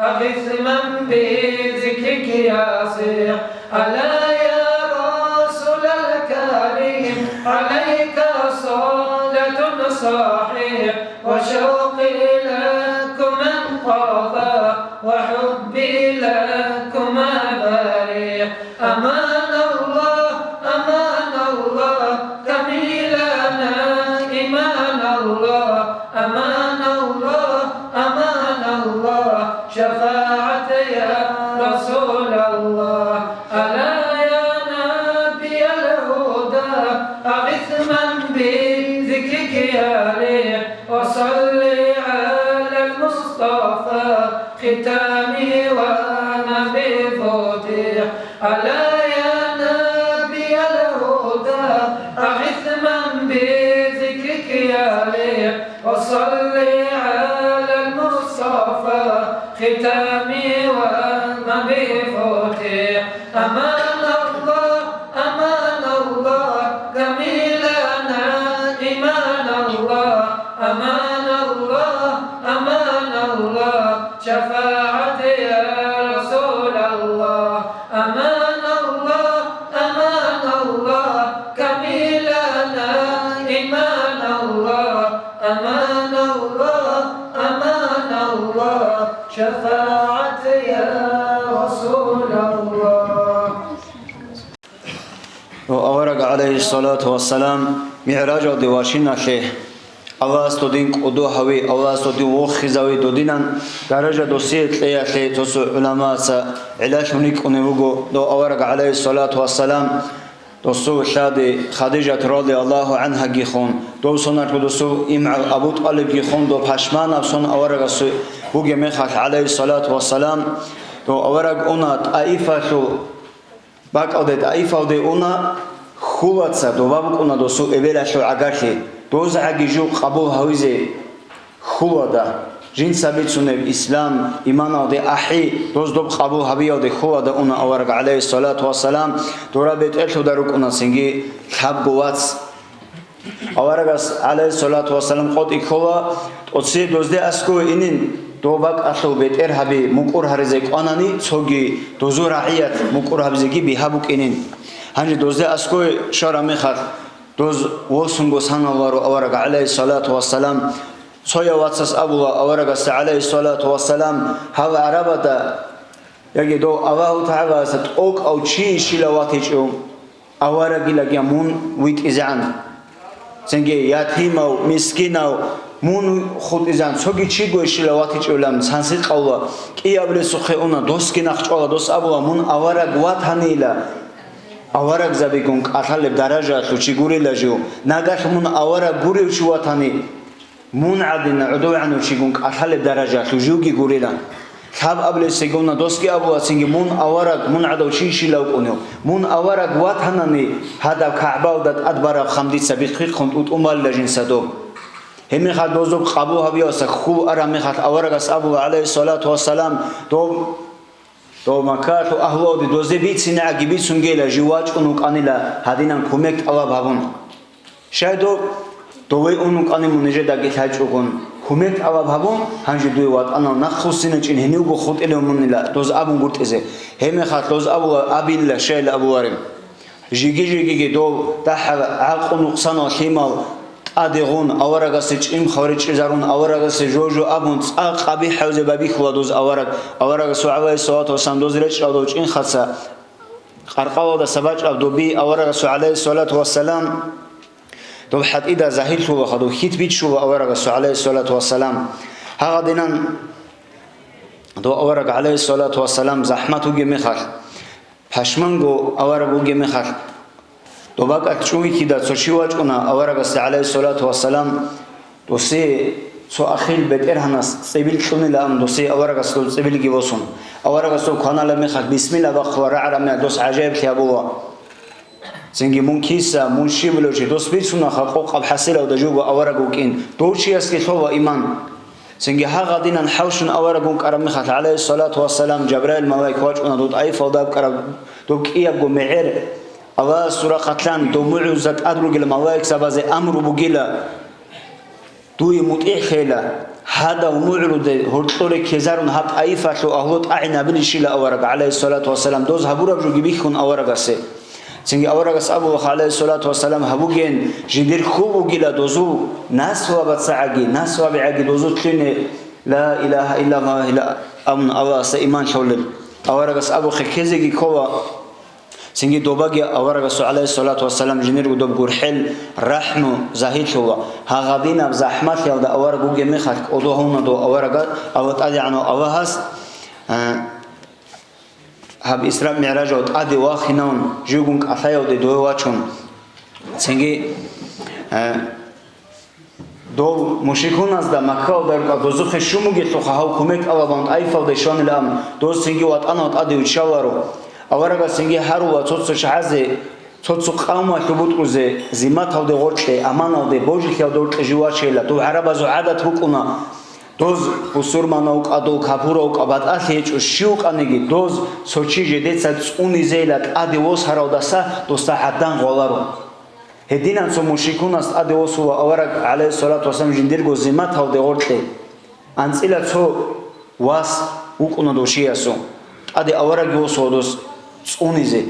أغث من بذكرك يصيح. ألا يا رسول الكريم، عليك صلاة صحيح، وشوقي لكما انقضى، وحبي لكما بريح. أمان الله، أمان الله، كميلنا إيمان الله، أمان الله، أمان الله، شفاعة يا رسول الله. ألا يا نبي الهدى، ألا يا نبي الهدى، أغث من بذكرك يليق، وصل على المصطفى ختام وهم به فتح. أمان الله، أمان الله، كميلنا إيمان الله. أمان الله، أمان الله، شفاعة يا رسول الله. أمان الله، أمان الله، كميلنا إيمان الله. أمان الله، أمان الله، شفاعة يا رسول الله. Ва авараг, гӀалайгьиссалату вассалам, мигӀражалде вачиналъе, Аллагьас додин кӀодо гьави, Аллагьас додин вохизави додинан даража досие кьеялъе цо-цо гӀуламаца гӀилалъун рикӀкӀунев вуго дов авараг, гӀалайгьиссалату вассалам, досул лъади Хадижат радияллагьу гӀангьагихун, дов сонарго досул имгӀал Абу ТӀалибгихун, дов пашманаб сон аварагасул бугеб мехалъ, гӀалайгьиссалату вассалам, дов авараг уна ТӀаифалъул бакӀалде, ТӀаифалде уна, хьулаца доба букӀуна досул эбелалъул гӀагарлъи, дозгӀаги жив къабул гьавизе хьулада, жинца бицунеб ислам, иманалде ахӀи, доз доб къабул гьабиялде хьулада уна авараг, гӀалайгьиссалату вассалам, дора бетӀерлъуда рукӀуна цинги лъабго вац. Аварагас, гӀалайгьиссалату вассалам, къотӀи ккола, тӀоцее дозде аскӀове инин, доб бакӀалъул бетӀергьаби мукӀур гьаризе кӀванани, цоги дозул рагӀият мукӀур гьабизеги бигьа букӀинин. Гьанже дозде аскӀове щвараб мехалъ, доз восунго саналларо авараг, гӀалайгьиссалату вассалам. Цояв вацас абула аварагасда, гӀалайгьиссалату вассалам, гьав гӀарабада, яги дов Аллагьу ТагӀалаца тӀокӀав чи щила ватичӀев аварагилаги мун витӀизегӀан. Цинги ятимав, мискинав мун хутӀизегӀан, цоги чигойищ щила ватичӀевилан цанлъи къавла. КӀиабилесухъе уна, досги нахъчӀвала, дос абула, мун авараг ватанила, аварагзабигун кӀалъалеб даражаялъул чи гурила жив, нагагь мун авараг гурев чи ватани, мун гӀадин гӀодовегӀанав чигун кӀалъалеб даражаялъул живги гурила. Лъабабилесегуна досги абула, цинги мун авараг, мун гӀадав чи щилав вукӀунев. Мун авараг ватанани, гьадаб КагӀбаялда тӀадбараб хъам дица бихъихъун тӀутӀун балила жинца доб. Гьебмехалъ дозул къабул гьабиялдаса хьул араб мехалъ аварагас абула, гӀалайгьиссалату вассалам, доб Дов Маккалъул агьлуялде дозе бицинегӀаги бицунгейила жив вачӀун вукӀанила гьадинан кумек тӀалаб гьабун. Щай дов, дове ун вукӀани мун нижедаги лъачӀогун, кумек тӀалаб гьабун, гьанже дуе ватӀанал нахъ хуссиначӀин гьенивго хутӀилев мунила доз абун гуртӀизе. Гьебмехалъ доз абула абилила щайила абулареб. Жиги-жигиги дов дагьаб гӀакъу-нукъсанал лъимал тӀадегъун, аварагасе чӀим хъваричӀезарун, аварагасе жо-жо абун, цӀакъ къабихӀ гьавзе байбихьула доз авараг. Аварагасул гӀалайгьиссалату вассалам доз речӀчӀал дов чӀинхъаца къаркъалалдаса бачӀаб доби аварагасул гӀалайгьиссалату вассалам доб хӀатӀида загьирлъула, хадуб хьит бичула аварагасул гӀалайгьиссалату вассалам. Гьагъадинан дов авараг гӀалайгьиссалату вассалам захӀмат вугеб мехалъ, пашманго авараг вугеб мехалъ, доб бакӀалъ чӀун вихьида цо чи вачӀуна аварагасде, гӀалайгьиссалату вассалам, досие цо ахил бетӀергьанас цӀибил кьунилаан, досие аварагас дов цӀибилги босун. Аварагас дов кваналеб мехалъ бисмилла бахъула рагӀараб мехалъ дос гӀажаиблъи гьабула. Цинги мун киса, мун щиб вугев чи, дос бицуна къокъаб хӀасилалда жуго авараг вукӀин, дов чиясги лъола иман. Цинги гьагъадинан хӀалщун авараг вукӀараб мехалъ, гӀалайгьиссалату вассалам, Жабраил малаик вачӀуна дов ТӀаифалда абкӀараб доб кӀиябго мегӀер. Аллагьасул рахъалъан дов мугӀрузда тӀад ругел малаикзабазе амру бугила, дуе мутӀигӀлъейила, гьадав мугӀруде гьоркьоре ккезарун гьаб ТӀаифалъул агьлу тӀагӀинабилищила авараг, гӀалайгьиссалату вассалам, доз гьабураб жоги бихьун аварагасе. Цинги аварагас абула, гӀалайгьиссалату вассалам, гьабуген, жиндир хьул бугила дозул наслабацагӀаги, наслабигӀаги дозул лъугьине, ла илагьа иллаллагьила абун Аллагьасда иман лъолел. Аварагас абухъе ккезеги ккола. Цинги добаги аварагасул, гӀалайгьиссалату вассалам, жиндирго доб гурхӀел, рахӀму загьирлъула. Гьагъадинаб захӀмалъиялда авараг вугеб мехалъ кӀодо гьавуна дов аварага, ава ТӀадегӀанав Аллагьас, а, гьаб Исра-МигӀражал тӀаде вахинавун, живгун кӀалъаялде дове вачун. Цинги, а, Дов мушрикуназда Маккалда рукӀа дозухъе щун бугелъулха гьав кумек тӀалабан ТӀаифалде щванилаан, доз цинги ватӀанал тӀаде виччаларо. Аварагасинги гьарула цо-цо чагӀазе, цо-цо къавмалъу бутӀрузе, зимматалде гъоркье, аманалде, божилъиялде гъоркье жив вачейила. Дов гӀарабазул гӀадат букӀуна, доз бусурманав вукӀа, дов капурав вукӀа, батӀалъи гьечӀо, щив вукӀаниги, доз цо чи жидеца цӀунизейила тӀаде восаралдаса досда гӀадан гъваларо. Гьединан цо мушрикунас тӀаде восула авараг, гӀалайгьиссалату вассалам, жиндирго зимматалде гъоркье. АнцӀила цо вас вукӀуна дов чиясул, тӀаде аварагги восула дос цӀунизе.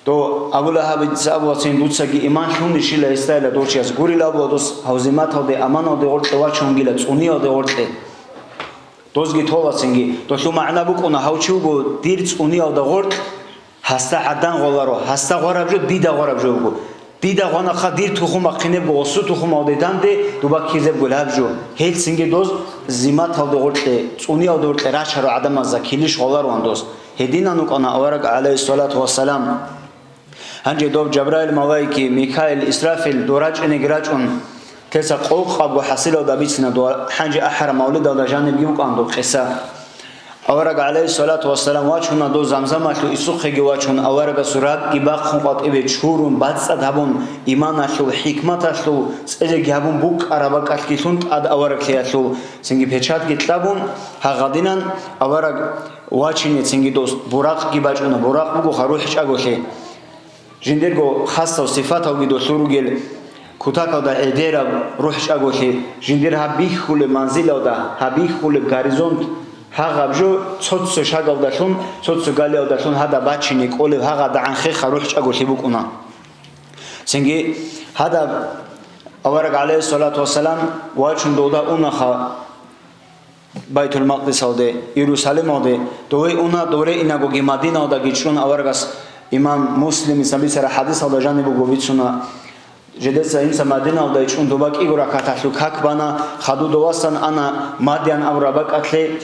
Дов Абу Лагьабица абула цин, дуцаги иман лъунищила гьесдайила дов чияс. Гурила абула дос гьав зимматалде, аманалде гъоркье вачунгила, цӀуниялде гъоркье. Дозги тола цинги. Долъул магӀна букӀуна, гьав чи вуго дир цӀуниялда гъоркь, гьасда гӀадан гъваларо, гьасда гъвараб жо дида гъвараб жо вуго. Дида гъванахъа дир тухум бахъинебго, гъосу тухумалде данде дуба ккезебго гьаб жо. Гьелцинги доз зимматалде гъоркье, цӀуниялде гъоркье рачаро гӀадамазда, килищ гъвалароан доз. Гьединан вукӀана авараг, гӀалайгьиссалату вассалам. Гьанже доб Жабраил малаики, Микаил, Исрафил дов рачӀинеги рачӀун, теца къокъабго хӀасилалда бицина дов гьанже ахӀараб мавлидалда жанибги вукӀан доб къиса. Авараг, гӀалайгьиссалату вассалам, вачуна дов Замзамалъул исухъеги вачун, аварагасул ракӀги бахъун къватӀибе чурун, бацӀцӀад гьабун, иманалъул, хӀикматалъул цӀезеги гьабун, букӀараб бакӀалъги лъун тӀад авараглъиялъул цинги печатги кьабун, гьагъадинан авараг вачине цинги дос буракъги бачӀуна, буракъ бугоха рухӀ чӀаголъи. Жиндирго хасав сифаталги долъул ругел, кутакалда гӀедераб рухӀ чӀаголъи, жиндир гьаб бихьулеб манзилалда, гьаб бихьулеб горизонт, гьагъаб жо цо-цо шагалдалъун, цо-цо галиялдалъун гьадаб бачине кӀолеб, гьагъадагӀан хеха рухӀ чӀаголъи букӀуна. Цинги гьадаб авараг, гӀалайгьиссалату вассалам, вачун долда унаха. Байтул-Макъдисалде, Иерусалималде, дове уна, довре инагоги Мадиналдаги чӀун аварагас. Имам Муслимица бицараб хӀадисалда жаниб буго бицуна, жидеца инса Мадиналда ичӀун доба кӀиго ракаталъул как бана, хадуб довасан ана Мадиян абураб бакӀалъе,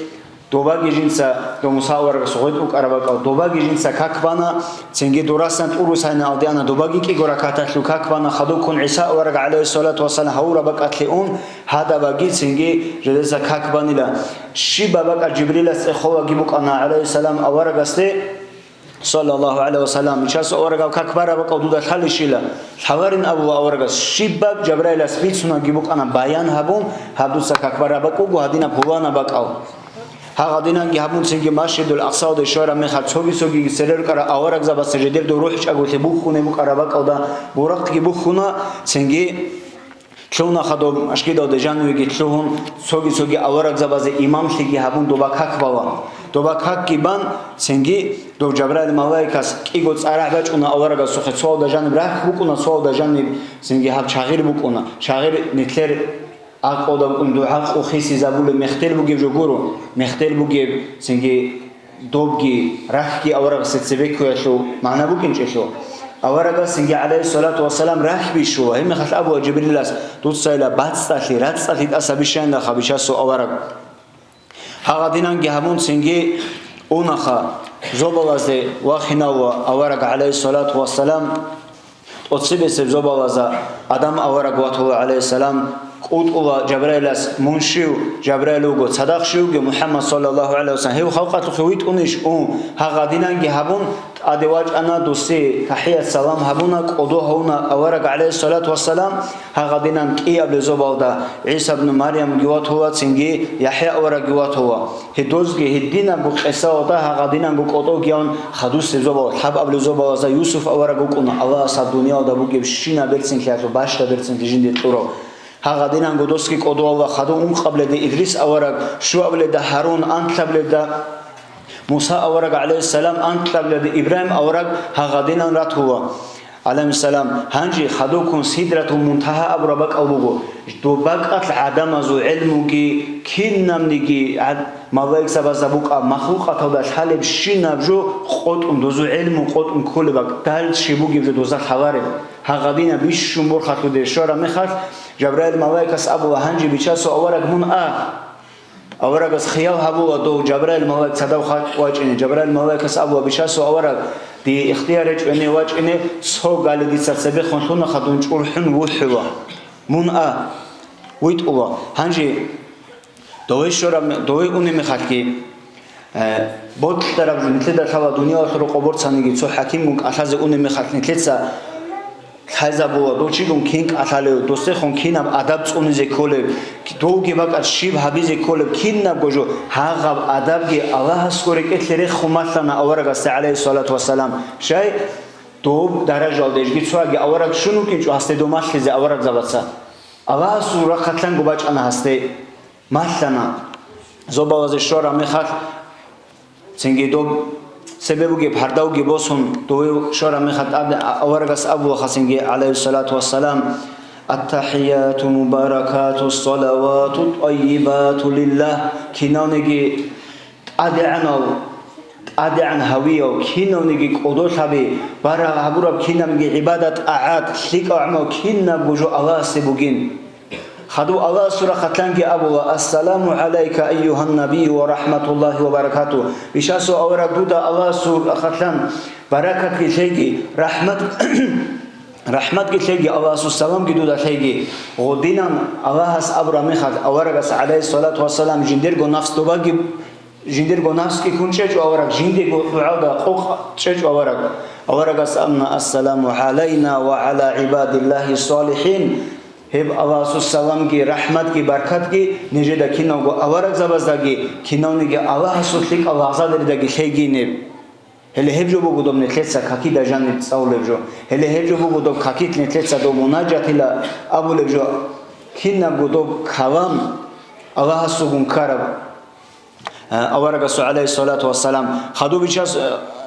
добаги жинца, дов Муса аварагас гъветӀ букӀараб бакӀал, добаги жинца как бана, цинги дурасан ТӀуру Сайнаалде ана, добаги кӀиго ракаталъул как бана, хадубккун ГӀиса авараг, гӀалайгьиссалату вассалам, гьавураб бакӀалъе ун, гьадабаги цинги жидеца как банила. Щибаб бакӀа Жибрилас цӀехолаги букӀана, гӀалайгьиссалам, аварагасде, саллаллагьу гӀалайгьи ва саллам, ичасул аварагав как бараб бакӀал дуда лъалищила? Лъаларин абула аварагас, щибаб Жабраилас бицунаги букӀана баян гьабун, гьаб дуца как бараб бакӀ буго, гьадинаб пуланаб бакӀал. Гьагъадинанги гьабун цинги Масжидул Акъсалде щвараб мехалъ цоги-цогиги цере рукӀарал аварагзабаца жидерго рухӀ чӀаголъи бухьунеб букӀараб бакӀалда буракъги бухьуна, цинги Лъугьуна хадуб машгидалде жанивеги лъугьун, цоги-цоги аварагзабазе имамлъиги гьабун доба как бала. Доба какги бан, цинги дов Жабраил малаикас кӀиго цӀарахӀ бачӀуна аварагасухъе, цоалда жаниб рахь букӀуна, цоалда жаниб цинги гьаб чагъир букӀуна. Чагъир нилъер гӀакълуда букӀун дугӀа къу хисизабулеб мехтел бугеб жо гуро, мехтел бугеб цинги Добги, рахьги аварагасда цебеккуялъул магӀна букӀинчӀелъул, аварагасинги, гӀалайгьиссалату вассалам, рахь бищула. Гьебмехалъ абула Жибрилас, дуцайила бацӀцӀалъи, рацӀцӀалъи тӀаса бищайилаха бичасул авараг. Гьагъадинанги гьабун цинги унаха, зобалазде вахиналва авараг, гӀалайгьиссалату вассалам. ТӀоцебесеб зобалазда Адам авараг ватула, гӀалайгьиссалам, кӀутӀула Жабраилас, мун щив? Жабраил вуго. Цадахъ щив вугев? МухӀаммад, саллаллагьу гӀалайгьи ва саллам. Гьев халкъалъухъе витӀунищ? Ун. Гьагъадинанги гьабун, тӀаде вачӀана, досие тахӀият-салам гьабуна, кӀодо гьавуна авараг, гӀалайгьиссалату вассалам. Гьагъадинан кӀиабилеб зобалда ГӀиса ибн Марямги ватула, цинги ЯхӀя аварагги ватула. Гьедозги гьединабго къисаялда гьагъадинанго кӀодовгиян хадусеб зобал, лъабабилеб зобалазда Юсуф авараг вукӀуна, Аллагьас гьаб дуниялда бугебщинаб берцинлъиялъул бащдаб берцинлъи жинде кьурав. Гьагъадинанго досги кӀодовалда хадув ункъабилебда Идрис авараг, щуабилебда Гьарун, анкьабилебда Муса авараг, гӀалайгьиссалам, анкьабилебда Ибрагьим авараг гьагъадинан ратула. ГӀалайгьиссалам, гьанже хадубккун Сидратул Мунтагьа абураб бакӀал буго. Доб бакӀалъ гӀадамазул гӀелмуги, кинабниги гӀад-, малаикзабазда букӀа, махлукъаталда лъалебщинаб жо къотӀун, дозул гӀелму къотӀун кколеб бакӀ, дальше бугеб жо доза лъалареб. Гьагъадинаб бищун борхалъуде щвараб мехалъ, Жабраил малаикас абула, гьанже бичасул авараг мун а. Аварагас хиял гьабула дов Жабраил малаик цадахъ вачӀине. Жабраил малаикас абула, бичасул авараг, дие ихтияр гьечӀо гьенив вачӀине, цо гали дица цебехун лъунаха, дун чӀурхӀун вухӀула. Мун а, витӀула. Гьанже дове щвараб ме-, дове унеб мехалъги, Э, бокьараб жо нилъеда лъала дуниялалъул рокъоб борцаниги цо хӀакимгун кӀалъазе унеб мехалъ нилъеца лъазабула, дов чигун кин кӀалъалев, досдехун кинаб адаб цӀунизе кколеб, довги бакӀалъ щиб гьабизе кколеб, кинабго жо гьагъаб адабги Аллагьасго рекӀелъе рехун малъана аварагасда, гӀалайгьиссалату вассалам. Щай? Доб даражалда жеги цоги авараг щун вукӀинчӀо гьасде дов малъизе аварагзабаца. Аллагьасул рахъалъанго бачӀана гьасде. Малъана. Зобалазе щвараб мехалъ, цинги доб цебе бугеб гьардавги босун, дове щвараб мехалъ тӀаде аварагас абулаха цинги, гӀалайгьиссалату вассалам: «Аттахияту мубаракату салавату тӀайибату лиллагь». Кинавниги тӀадегӀанав, тӀадегӀан гьавияв, кинавниги кӀодолъаби, барагь гьабураб кинабги гӀибадат-тӀагӀат, лъикӀаб гӀамал кинабго жо Аллагьасе бугин. Хадув Аллагьасул рахъалъанги абула: «Ассаламу гӀалайка, айюгьан набийю ва рахӀматуллагьи ва баракатугь». Бищасул авараг, дуда Аллагьасул рахъалъан баракатги лъеги, рахӀмат, рахӀматги лъеги, Аллагьасул саламги дуда лъеги. Гъодинан Аллагьас абураб мехалъ, аварагас, гӀалайгьиссалату вассалам, жиндирго нафс добаги, жиндирго нафсги ккун чӀечӀо авараг, жиндирго дугӀалда къокъ чӀечӀо авараг. Аварагас абуна: «Ассаламу гӀалайна ва гӀала гӀибадиллагьи салихӀин». Гьеб Аллагьасул саламги, рахӀматги, баркатги нижеда киналго аварагзабаздаги, кинавниги Аллагьасул лъикӀал лагъзадеридаги лъейгинеб. Гьеле гьеб жо буго доб нилъеца какида жаниб цӀалулеб жо. Гьеле гьеб жо буго доб какилъ нилъеца доб мунажатила абулеб жо. Кинабго доб калам Аллагьасулгун ккараб. Аварагасул, гӀалайгьиссалату вассалам, хадуб бичас-,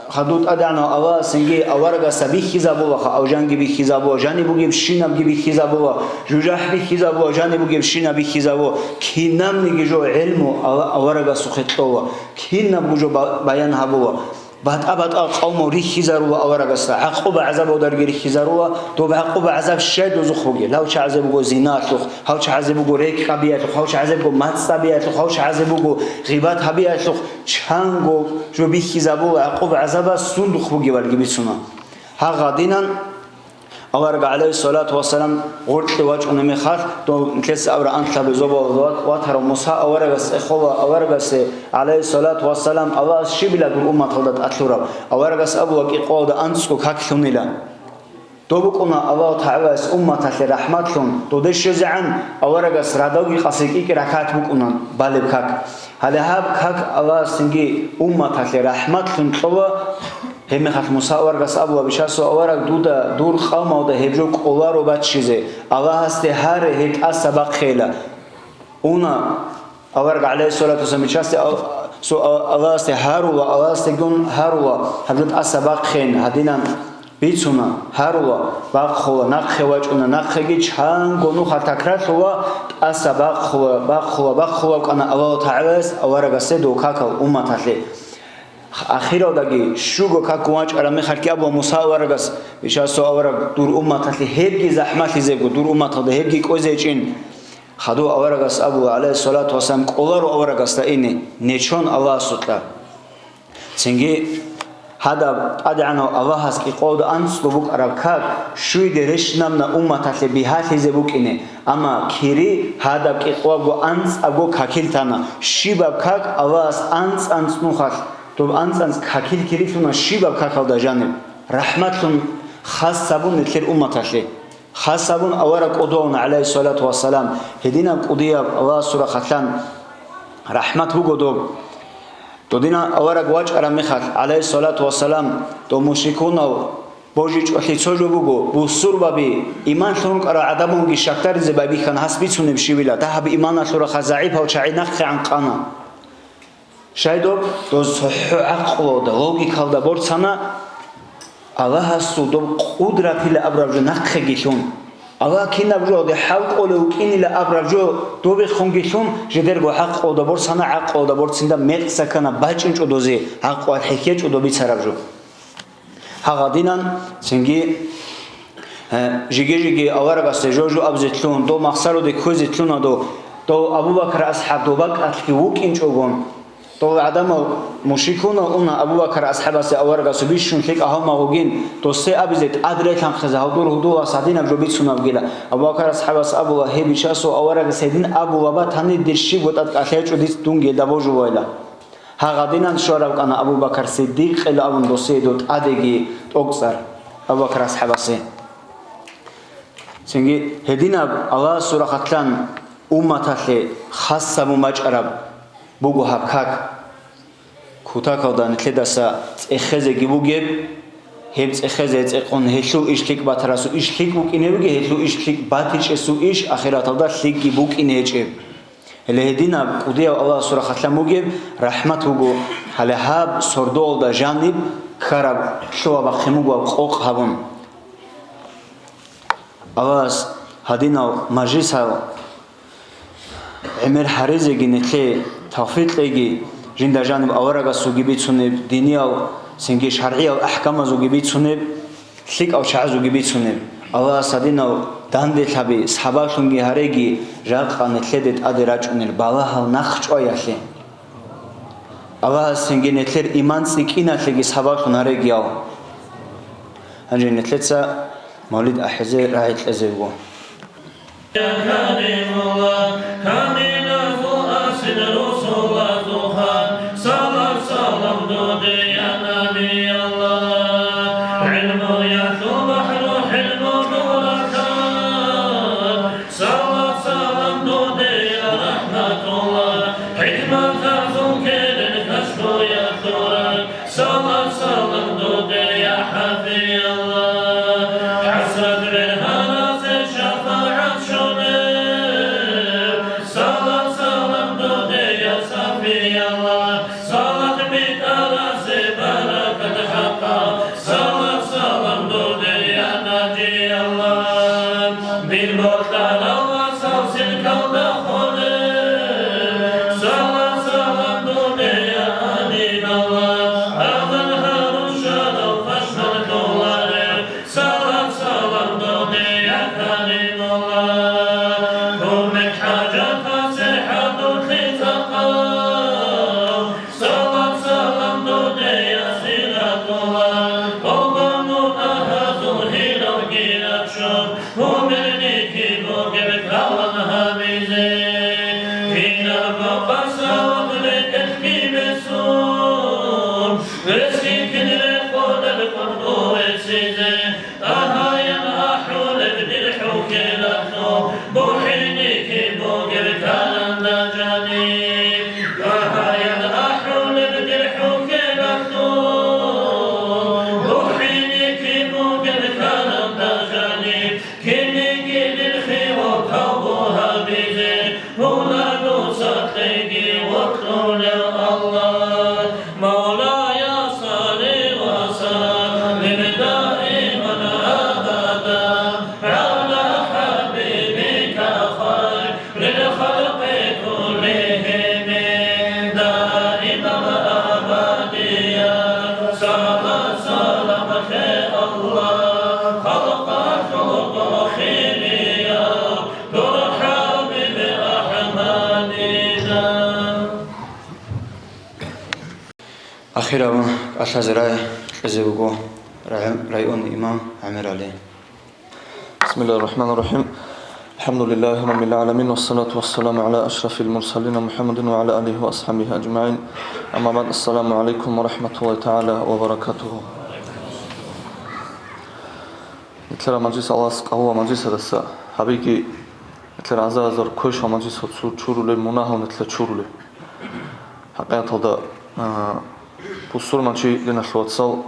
хадуб тӀадегӀанав Аллагьас цинги аварагасда бихьизабулаха, ав жанги бихьизабула, жаниб бугебщинабги бихьизабула, жужахӀ бихьизабула, жаниб бугебщинаб бихьизабула, кинабниги жо гӀелму ава-, аварагасухъе кьола, кинабго жо ба-, баян гьабула. БатӀа-батӀа къавмал рихьизарула аварагасда, гӀакъуба-гӀазабалдаги рихьизарула, доб гӀакъуба-гӀазаб щай дозухъ бугеб? Гьав чагӀазе буго зиналъухъ, гьав чагӀазе буго рекӀкӀ гьабиялъухъ, гьав чагӀазе буго мацӀ гьабиялъухъ, гьав чагӀазе буго гъибат гьабиялъухъ, чанго жо бихьизабула гӀакъуба-гӀазабас сундухъ бугебалги бицуна. Гьагъадинан авараг, гӀалайгьиссалату вассалам, гъоркье вачӀуна мехалъ, дов нилъеца абра анлъабе зобалазда ват-, ватарав Муса аварагас цӀехола, аварагасе, гӀалайгьиссалату вассалам, Аллагьас щибила дур умматалда тӀад лъураб? Аварагас абула кӀикъоялда анцӀго как лъунила. Доб букӀуна Аллагьу ТагӀалаяс умматалъе рахӀматлъун, доде щвезегӀан аварагас радалги къаси кӀикӀи ракагӀат букӀуна балеб как. Гьале гьаб как Аллагьас цинги умматалъе рахӀматлъун кьола. Гьебмехалъ Муса аварагас абула: «Бищасул авараг, дуда дур къавмалда гьеб жо кӀоларо баччизе, Аллагьасде гьаре гьеб тӀаса бахъейила». Уна авараг, гӀалайгьиссалату вассалам, бичасде ал-, су-, а-, Аллагьасде гьарула, Аллагьасдегун гьарула, гьаб жо тӀаса бахъейин, гьадинан бицуна, гьарула, бахъула, нахъе вачӀуна, нахъеги чанго нухалъ такрарлъула, тӀаса бахъула, бахъула, бахъула вукӀана Аллагьу ТагӀалаяс аварагасде дов какал умматалъе. Ахиралдаги щуго как вачӀараб мехалъги абула Муса аварагас: «Бищасул авараг, дур умматалъе гьебги захӀмалъизего, дур умматалда гьебги кӀвезечӀин». Хадув аварагас абула, гӀалайгьиссалату вассалам, кӀоларо аварагасда ине, нечон Аллагьасукьа. Цинги гьадаб ТӀадегӀанав Аллагьас кӀикъоялда анцӀго букӀараб как щуйде рещтӀинабуна умматалъе бигьалъизе букӀине, амма кири гьадаб кӀикъоябго анцӀабго какил тана. Щибаб как Аллагьас анцӀ-анцӀ нухалъ, доб анцӀ-анцӀ какил кирилъуна щибаб какалда жаниб? РахӀматлъун хас гьабун нилъер умматалъе. Хас гьабун авараг кӀодо уна, гӀалайгьиссалату вассалам, гьединаб кӀудияб Аллагьасул рахъалъан рахӀмат буго доб. Додинан авараг вачӀараб мехалъ, гӀалайгьиссалату вассалам, дов мушрикунал божичӀолъи цо жо буго, бусурбаби, иман лъун рукӀарал гӀадамалги щакдаризе байбихьана гьас бицунеб щибила, дагьаб иманалъул рахъалъ загӀипал чагӀи нахъегӀан къана. Щай доб, доб цохӀо гӀакълуялда, логикалда борцана, Аллагьасул доб къудратила абураб жо нахъеги лъун. Аллагь кинаб жоялде хӀал кӀолев вукӀинила абураб жо добехунги лъун, жидерго гӀакълуялда борцана, гӀакълуялда борцинда мекъса ккана, бачӀинчӀо дозе, гӀакълуялъ хӀехьечӀо доб бицараб жо. Гьагъадинан цинги, э, жиги-жиги аварагасде жо-жо абизе лъун, дов махсароде кквезе лъуна дов, дов Абу Бакр асхӀаб дов бакӀалъги вукӀинчӀогон, дов гӀадамал мушрикунал уна Абу Бакр асхӀабасе аварагасул бищун лъикӀа гьалмагъугин, досде абизе тӀад релъанхъизе гьал дур гьудулас гьадинаб жо бицунабгила. Абу Бакр асхӀабас абула: «Гьеб бичасул аварагас гьедин абула батани, дир щибго тӀад кӀалъайчӀо диц дунги гьелда божулайла». Гьагъадинан щварав кӀана Абу Бакар Сиддикъил абун досие дов тӀадеги тӀокӀцӀар Абу Бакар асхӀабасе. Цинги гьединаб Аллагьасул рахъалъан умматалъе хас гьабун бачӀараб буго гьаб как. Кутакалда нилъедаса цӀехезеги бугеб, гьеб цӀехезе цӀехун гьелъул иш лъикӀ батарасул иш лъикӀ букӀине бугеб, гьелъул иш лъикӀ батичӀесул иш ахираталда лъикӀги букӀине гьечӀеб. Гьеле гьединаб кӀудияв Аллагьасул рахъалъан бугеб рахӀмат буго, гьале гьаб сордоялда жаниб ккараб лъугьа-бахъин буго къокъ гьабун. Аллагьас гьадинал мажлисал гӀемер гьаризеги нилъее тавфикъ кьеги, жинда жаниб аварагасулги бицунеб, диниял, цинги шаргӀиял ахӀкамазулги бицунеб, лъикӀал чагӀазулги бицунеб. Аллагьас гьадинал данделъаби сабаблъунги гьареги, жакъа нилъеде тӀаде рачӀунел балагьал нахъчӀваялъе. Аллагьас цинги нилъер иман цӀикӀкӀиналъеги сабаблъун гьарегиял. Гьанже нилъеца мавлид ахӀизе рагӀи кьезе вуго. Салат салам дуде, я рахӀматулла, хӀикматазул керен кашгоя хьурай. Салат салам дуде, я ХӀафиялла, хӀасрат бергьаразе шафагӀат щолеб. Салат салам дуде, я Сафиялла, салат битӀаразе баракат хӀакъаб. Салат салам дуде, я Наджиялла, бил бокьарал васал сиркалда холеб. Салат салам дуде, я Аминалла, азан гьарун щварал пашманлъулареб. Салат салам дуде, я Калимулла, гьумер хӀажатасе хӀадурлъи цӀакъав. Салат салам дуде, я Сиратулла, къолбамун агьазул гьиралги рачун, гьумерники бугеб калам гьабизе. Гьинабго къасават рекӀелъги бесун, ресги кин рекъолеб къотӀу реццизе. Агьаян ахӀулеб дир хӀукелалъул, бухӀиники бугеб каланда жаниб. Агьаян ахӀулеб дир хӀукелалъул, бухӀиники бугеб каланда жаниб. Кинниги дир хирург тавбу гьабизе, гьуна дуца кьеги вокьулев Аллагь. مولاي صل وسلم دائما أبدا على حبيبك خير الخلق كلهم دائما أبديا. صلاة سلامك الله خلق خلق خيريا. Ахирав кӀалъазе рагӀи кьезе вуго рай-, районный имам ГӀамирали. بسم الله الرحمن الرحيم. الحمد لله رب العالمين، والصلاة والسلام على أشرف المرسلين محمد وعلى آله وأصحابه أجمعين. أما بعد، السلام عليكم ورحمة الله تعالى وبركاته. Нилъер мажлис Аллагьас къабул мажлисадаса гьабиги, нилъер азар-азар квешал мажлисал цо чурулеб, мунагьал нилъер чурулеб. ХӀакъикъаталда, а, бусурманчи, диналъул вацал,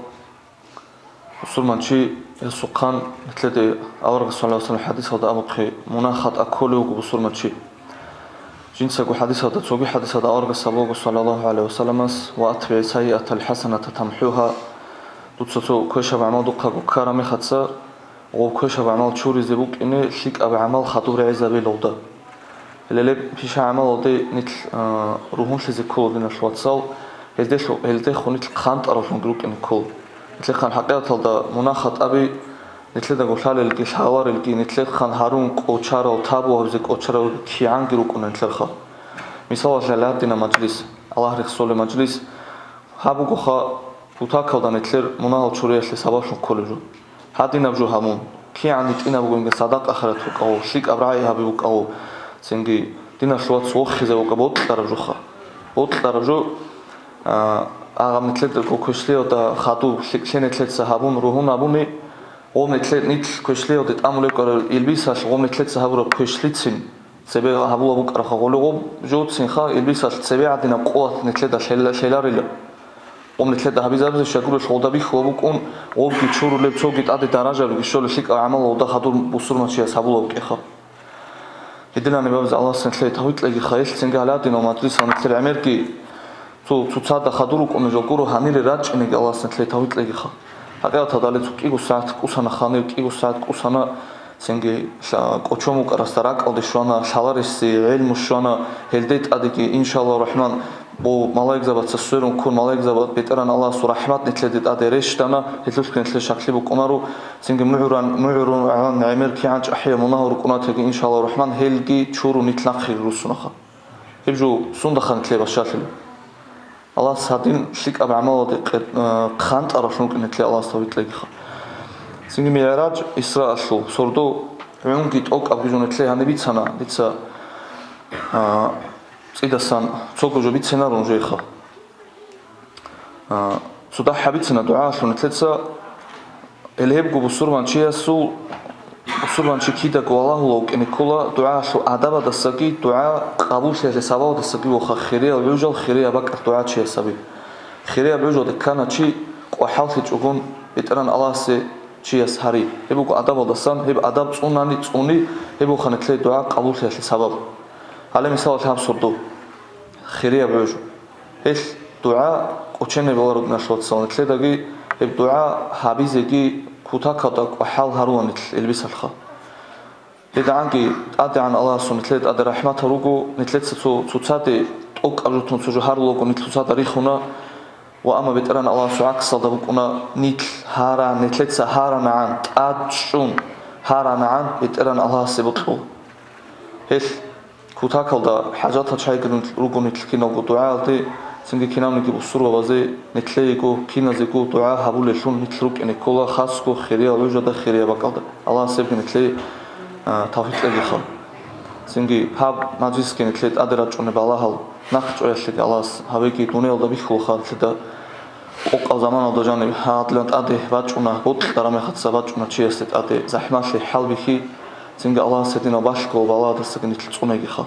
бусурманчи гьесухъан нилъеде аварагас саллаллагьу гӀалайгьи вассалам хӀадисалда абухъе, мунагь-хатӀа кколев вуго бусурманчи. Жинцаго хӀадисалда, цоги хӀадисалда аварагас абуго, саллаллагьу гӀалайгьи вассаламас: «وأتبع السيئة الحسنة تمحها». Дуца цо квешаб гӀамал духъаго ккараб мехаца, гъов квешаб гӀамал чуризе букӀине лъикӀаб гӀамал хадуб регӀизабилалда. Гьеле гьеб пиша гӀамалалде нилъ, а, ругьунлъизе ккола, диналъул вацал, гьелдехун, гьелдехун нилъ хъантӀаравлъунги рукӀине ккола. Нилъехъан хӀакъикъаталда мунагь-хатӀаби нилъедаго лъалелги лъаларелги, нилъехъан гьарун кӀочарал, табу гьабизе кӀочарал кигӀанги рукӀуна нилъерха. Мисалалъе, гьадинаб мажлис, Аллагь рехсолеб мажлис, гьаб бугоха, кутакалда нилъер мунагьал чуриялъе сабаблъун кколеб жо. Гьадинаб жо гьабун, кигӀан гьитӀинаб бугониги, садакъа-хайрат букӀа гъов, лъикӀаб рагӀи гьаби букӀа гъов, цинги, диналъул вац, вохизе вукӀа бокьараб жоха. Бокьараб жо, А, агъаб нилъедаго квешлъиялда хадуб лъикӀлъи нилъеца гьабун, ругьун абуни, гъоб нилъе-, нилъ квешлъиялде тӀамулеб ккарал илбисалъ гъоб нилъеца гьабураб квешлъицин, цебе гьабула букӀараха гъоле гъоб жуцинха, илбисалъ цебе гӀадинаб къуват нилъеда лъела-, лъеларила. Гъоб нилъеда гьабизабизе щайгурелъ гъолда бихьула букӀун, гъобги чурулеб цоги тӀаде даражабиги щолеб лъикӀаб гӀамал гъолда хадур бусурманчияс гьабула букӀеха. Гьединани, бабиз, Аллагьас нилъее тавфикъ кьегиха, гьелъ цинги гьале гьадинал мажлисал нилъер гӀемерги цо-, цоцазда хадур рукӀунел жо гуро, гьаниле рачӀинеги Аллагьас нилъее тавфикъ кьегиха. ХӀакъикъаталда гьале цо кӀиго сагӀат кӀусана, ханив кӀиго сагӀат кӀусана, цинги лъа-, кӀочон вукӀарасда ракӀалде щвана, лъалариси гӀелму щвана, гьелде тӀадеги, иншаллагь рахман, Гъо, малаикзабаца сверун ккун, малаикзаба БетӀеран Аллагьасул рахӀмат нилъеде тӀаде рещтӀана, гьелъулъги нилъер щаклъи букӀунаро, цинги мугӀран-, мугӀрун гӀемер кигӀан чӀахӀиял мунагьал рукӀунатеги, иншаллагь рахман, гьелги чурун нилъ нахъе руссунаха. Гьеб жо сундахъа нилъее бащалъила. Аллагьас гьадин лъикӀаб гӀамалалде къе-, э, хъантӀаралъун вукӀин нилъее Аллагьас тавфикъ кьегиха. Цинги МигӀраж, Исраалъул сордо гӀунги тӀокӀабги жо нилъее гьаниб бицана, дица, а, цӀидасан цого жо бицинарун жейха. А, цо дагь гьабицина дугӀаялъул нилъеца, гьелебго бусурманчиясул, бусурманчи кидаго валагьулев вукӀине ккола, дугӀаялъул адабалдасаги, дугӀа къабуллъиялъе сабабалдасаги вуха хириял гӀужал хирияб бакӀалъ дугӀачиясаби. Хирияб гӀужалде ккана чи къвахӀаллъичӀогун БетӀеран Аллагьасе чияс гьари. Гьеб буго адабалдасан, гьеб адаб цӀунани цӀуни, гьеб буха нилъее дугӀа къабуллъиялъе сабаб. Гьале мисалалъе гьаб сордо. Хирияб гӀуж. Гьелъ дугӀа кӀоченеб баларо, диналъул вацал, нилъедаги гьеб дугӀа гьабизеги кутакалда кӀвахӀал гьарула нилъ илбисалъха. ГьедигӀанги ТӀадегӀан Аллагьасул нилъеда тӀаде рахӀматал руго, нилъеца цо цоцаде тӀокӀаб жо тун цо жо гьарулего нилъ цоцада рихуна, ва амма БетӀеран Аллагьасул гӀаксалда букӀуна, нилъ гьаран, нилъеца гьаранагӀан, тӀад чӀун гьаранагӀан БетӀеран Аллагьасе бокьула. Гьелъ кутакалда хӀажатал чагӀиги руго нилъ киналго дугӀаялде, цинги кинавниги бусурбабазе, нилъеего, киназего дугӀа гьабулеллъун нилъ рукӀине ккола, хасго хириял гӀужада, хирияб бакӀалда. Аллагьас гьебги нилъее, а, тавфикъ кьегиха. Цинги гьаб мажлисги нилъее тӀаде рачӀунеб балагьал нахъчӀваялъеги Аллагьас гьабеги, дуниялда бихьулаха нилъеда. Къокъаб заманалда жаниб гьадилан тӀаде бачӀуна, бокьараб мехалъ бачӀуна чиясде тӀаде захӀмалъи, хӀалбихьи, цинги Аллагьас гьединал балъго балагьалдасаги нилъ цӀунегиха.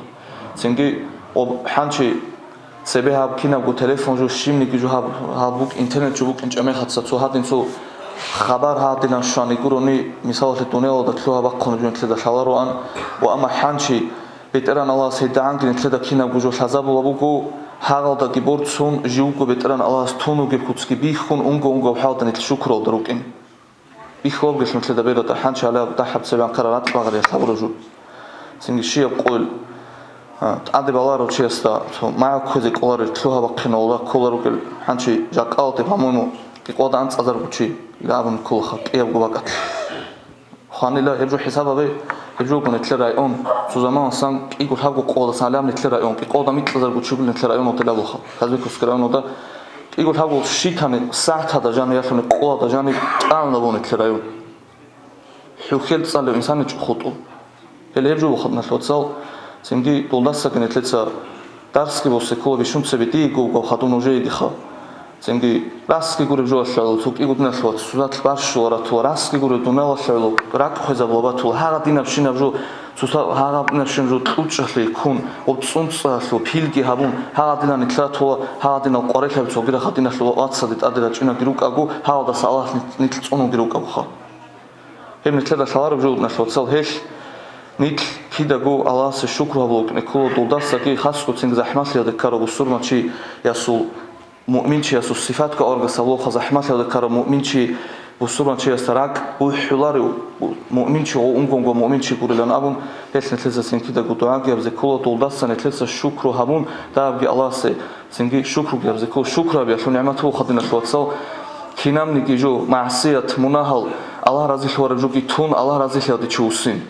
Цинги об хӀанчи цебе гьаб кинабго телефон жо, щибниги жо гьаб, гьаб букӀ-, интернет жо букӀинчӀеб мехалъ цо гьадин цо хабар гьадилан щвани гурони, мисалалъе, дуниялалда лъугьа-бахъун жо нилъеда лъалароан, ва амма хӀанчи БетӀеран Аллагьас гьедигӀанги нилъеда кинабго жо лъазабула буго, гьагъалдаги борцун, живго БетӀеран Аллагьас тун вугеб куцги бихьун, унго-унгоб хӀалда нилъ шукралда рукӀин. Бихьулеб гелъ нилъеда берада хӀанчи гьалаб дагьаб цебе анкара ракь багъариял гьабура жо. Цинги щияб къойил, а, тӀаде баларав чиясда цо магӀу кквезе кӀоларел лъугьа-бахъиналда ккола ругел, хӀанчи жакъалде, по-моему, кӀикъоялда анцӀазарго чи, ила абун кколаха, кӀиябго бакӀалъ. Хванила, гьеб жо хӀисаб гьабе, гьеб жо буго нилъер район. Цо заманасан кӀиго-лъабго къоялдасан гьале гьаб нилъер район, кӀикъоялда микьазарго чи буго нилъер районалда гьабулха. Казбековский районалда кӀиго-лъабго щитани, сагӀаталда жаниб, ялъуни къоялда жаниб кӀалнаб буго нилъер район. ХӀухьел цӀалев инсаничӀо хутӀу. Гьеле гьеб жо буго, диналъул вацал, цинги долдасаги нилъеца дарсги босе ккола, бищун цебе диего вугев хадув нужеегиха. Цинги расги гуреб жо лъугӀула, цо кӀиго, диналъул вацал, цоцалъ барщула ратула, расги гуреб дунялалъ лъугӀула, ракӀ хвезабула батула, гьагъадинабщинаб жо, цоцал гьагъадинабщинаб жо кьучӀалъе ккун, гъоб цӀунцӀалъул пилги гьабун, гьагъадинаб нилъ ратула, гьагъадинаб къварилъаби цогидахъа диналъул вацаде тӀаде рачӀунебги рукӀаго, гьагъалдаса Аллагьас нилъ цӀунунги рукӀагоха. Гьеб нилъеда лъалареб жо, диналъул вацал, гьелъ нилъ кидаго Аллагьасе шукру гьабулеб букӀине ккола, долдасаги хасго цинги захӀмалъиялде ккарав бусурманчиясул, муъминчиясул сифатго аварагас гьабулаха, захӀмалъиялде ккарав муъминчи, бусурманчиясда ракӀ бухӀуларев муъминчи гъов унгонго муъминчи гурилан абун, гьелъ нилъеца цин кидаго дугӀаги гьабизе ккола, долдаса нилъеца шукру гьабун, дагьабги Аллагьасе цинги шукруги гьабизе ккола. Шукру гьабиялъул нигӀмат буго, диналъул вацал, кинабниги жо, магӀсият, мунагьал, Аллагь разилъувараб жоги тун, Аллагь разилъиялде чи вуссин.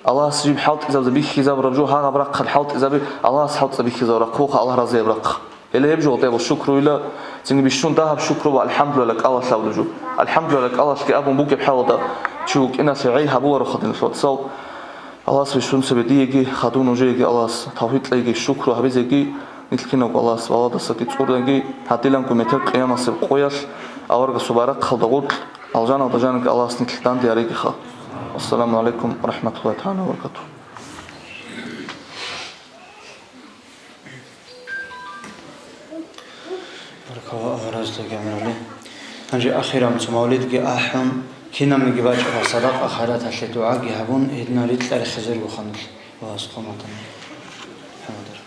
Аллагьас жиб хӀалтӀизабизе бихьизабураб жо, гьагъаб рахъалъ хӀалтӀизаби, Аллагьас хӀалтӀизабизе бихьизабураб рахъ буго Аллагь разияб рахъ. Гьеле гьеб жо гьатӀи буго шукруйила, цинги бищун дагьаб шукру ва альхӀамдулилла кӀалалъ абулеб жо. АлхӀамдулилла кӀалалъги абун бугеб хӀалалда чи вукӀиналъе гӀей гьабуларо, диналъул вацал. Аллагьас бищун цебе диеги, хадув нужееги Аллагьас тавфикъ кьеги, шукру гьабизеги, Нилъ кинабго Аллагьас баладасаги цӀураги, гьадиланго метер къиямасеб къоялъ аварагасул байрахъалда гъоркь алжаналда жаниги Аллагьас нилъ данде гьаригиха. Ассаламу гӀалайкум ва рахӀматуллагьи тагӀала ва баракатугьу. Баракалла, Аллагь разилъаги гӀумрули. Гьанже ахирав цо мавлидги ахӀун, кинабниги бачӀараб садакъа-хайраталъе дугӀаги гьабун, гьединал рикьа рехизаргоха нилъ. Аллагьас хъуматани. ХӀамадар.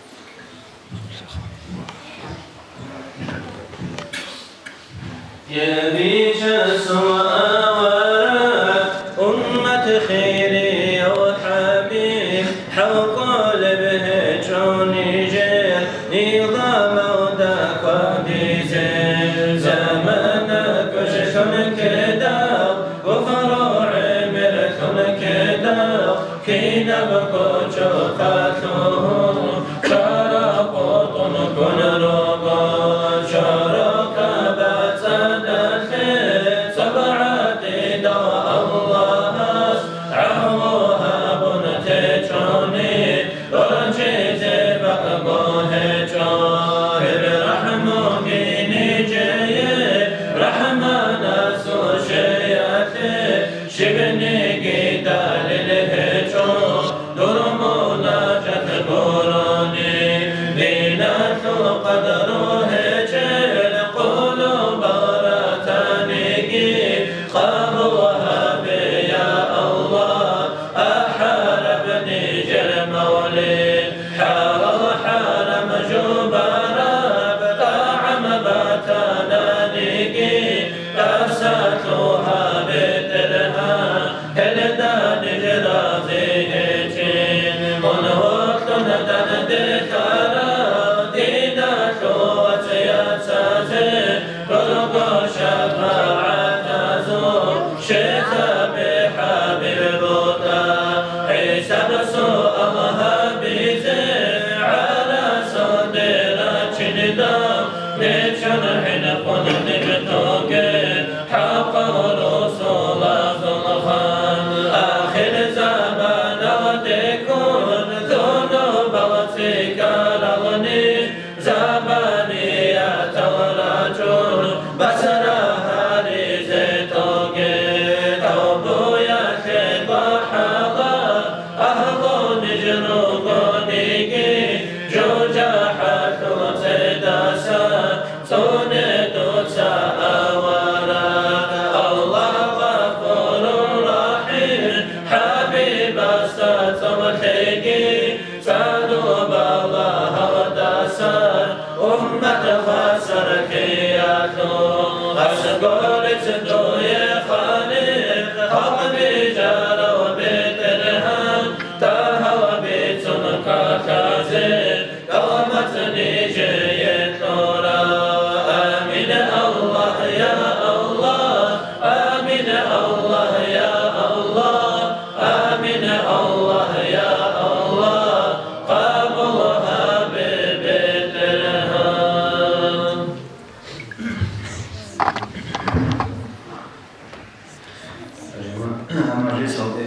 يا بيت السماوات، أمة خيري وحبيب، حق لبه جوني جير، نظام ودك وديزير، زمن كشكن كداو، وفروع مركن كداو، كينب كوچو تاتلوه، شارع قطن كن روغو، شارع كبت صدخه، سبعة دو الله، عموها بنتجوني، ورجيزي بقبوه جوهر رحمه نجيه، رحمن سوشيته، Щибниги далил гьечӀо, дур мунажат гурони, диналъул къадру гьечӀел къулубал ратаниги къабул гьабе, я Аллагь, ахӀараб нижер мавлид, хӀалал-хӀарам жубараб тӀагӀам батананиги, Тасалъугьа, БетӀергьан, гьелда ниж рази гьечӀин, мун гьоркьун данде лъарав диналъул вацияцазе, дурго шапагӀатазул щезабе ХӀабиб бутӀа. ХӀисаб-суал гьабизе гӀарасалде рачиндал, Нечон гьенекъон ниб тоге, хӀакъал росулазул хан. Ахир заманалдеккун зунубал цӀикӀкӀарални, забаниятал рачӀун басра гьаризе тоге. Тавбуялъе кӀвахӀала, агьлу ниж ругониги, ЖужахӀалъул цӀедаса цӀуне дуца авараг. Аллагь гъафурун рахӀим, ХӀабибасда цӀоб лъеги, цӀадубала гьавдаса уммат хвасарлъиялъул. Аскорец дуе, Халикъ, халкъ бижарав БетӀергьан, Дагьал бицун ккалъазе, кӀалмац нижее кьура. Амин, Аллагь, я Аллагь, амин, Аллагь, я Аллагь, амин, Аллагь, я Аллагь, къабул гьабе, БетӀергьан. Мажлисалде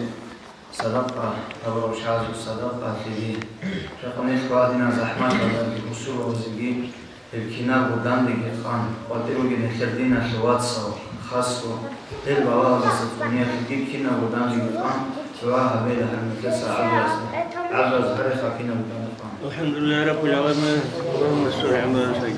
Садакъа гьабурав чагӀазул садакъалъеги, жакъа нилъ гьадинал захӀматалдаги, бусурбабазеги, гьеб кинабго дандеги къан, къватӀир ругел нилъер диналъул вацал, хасго, гьел балагьалдаса цӀуниялъеги кинабго дандеги къан, дугӀа гьабейила гьанив нилъер сахабиясда. ГӀадаз гьареха кинабго данде къан. الحمد لله رب العالمين. اللهم صل على محمد.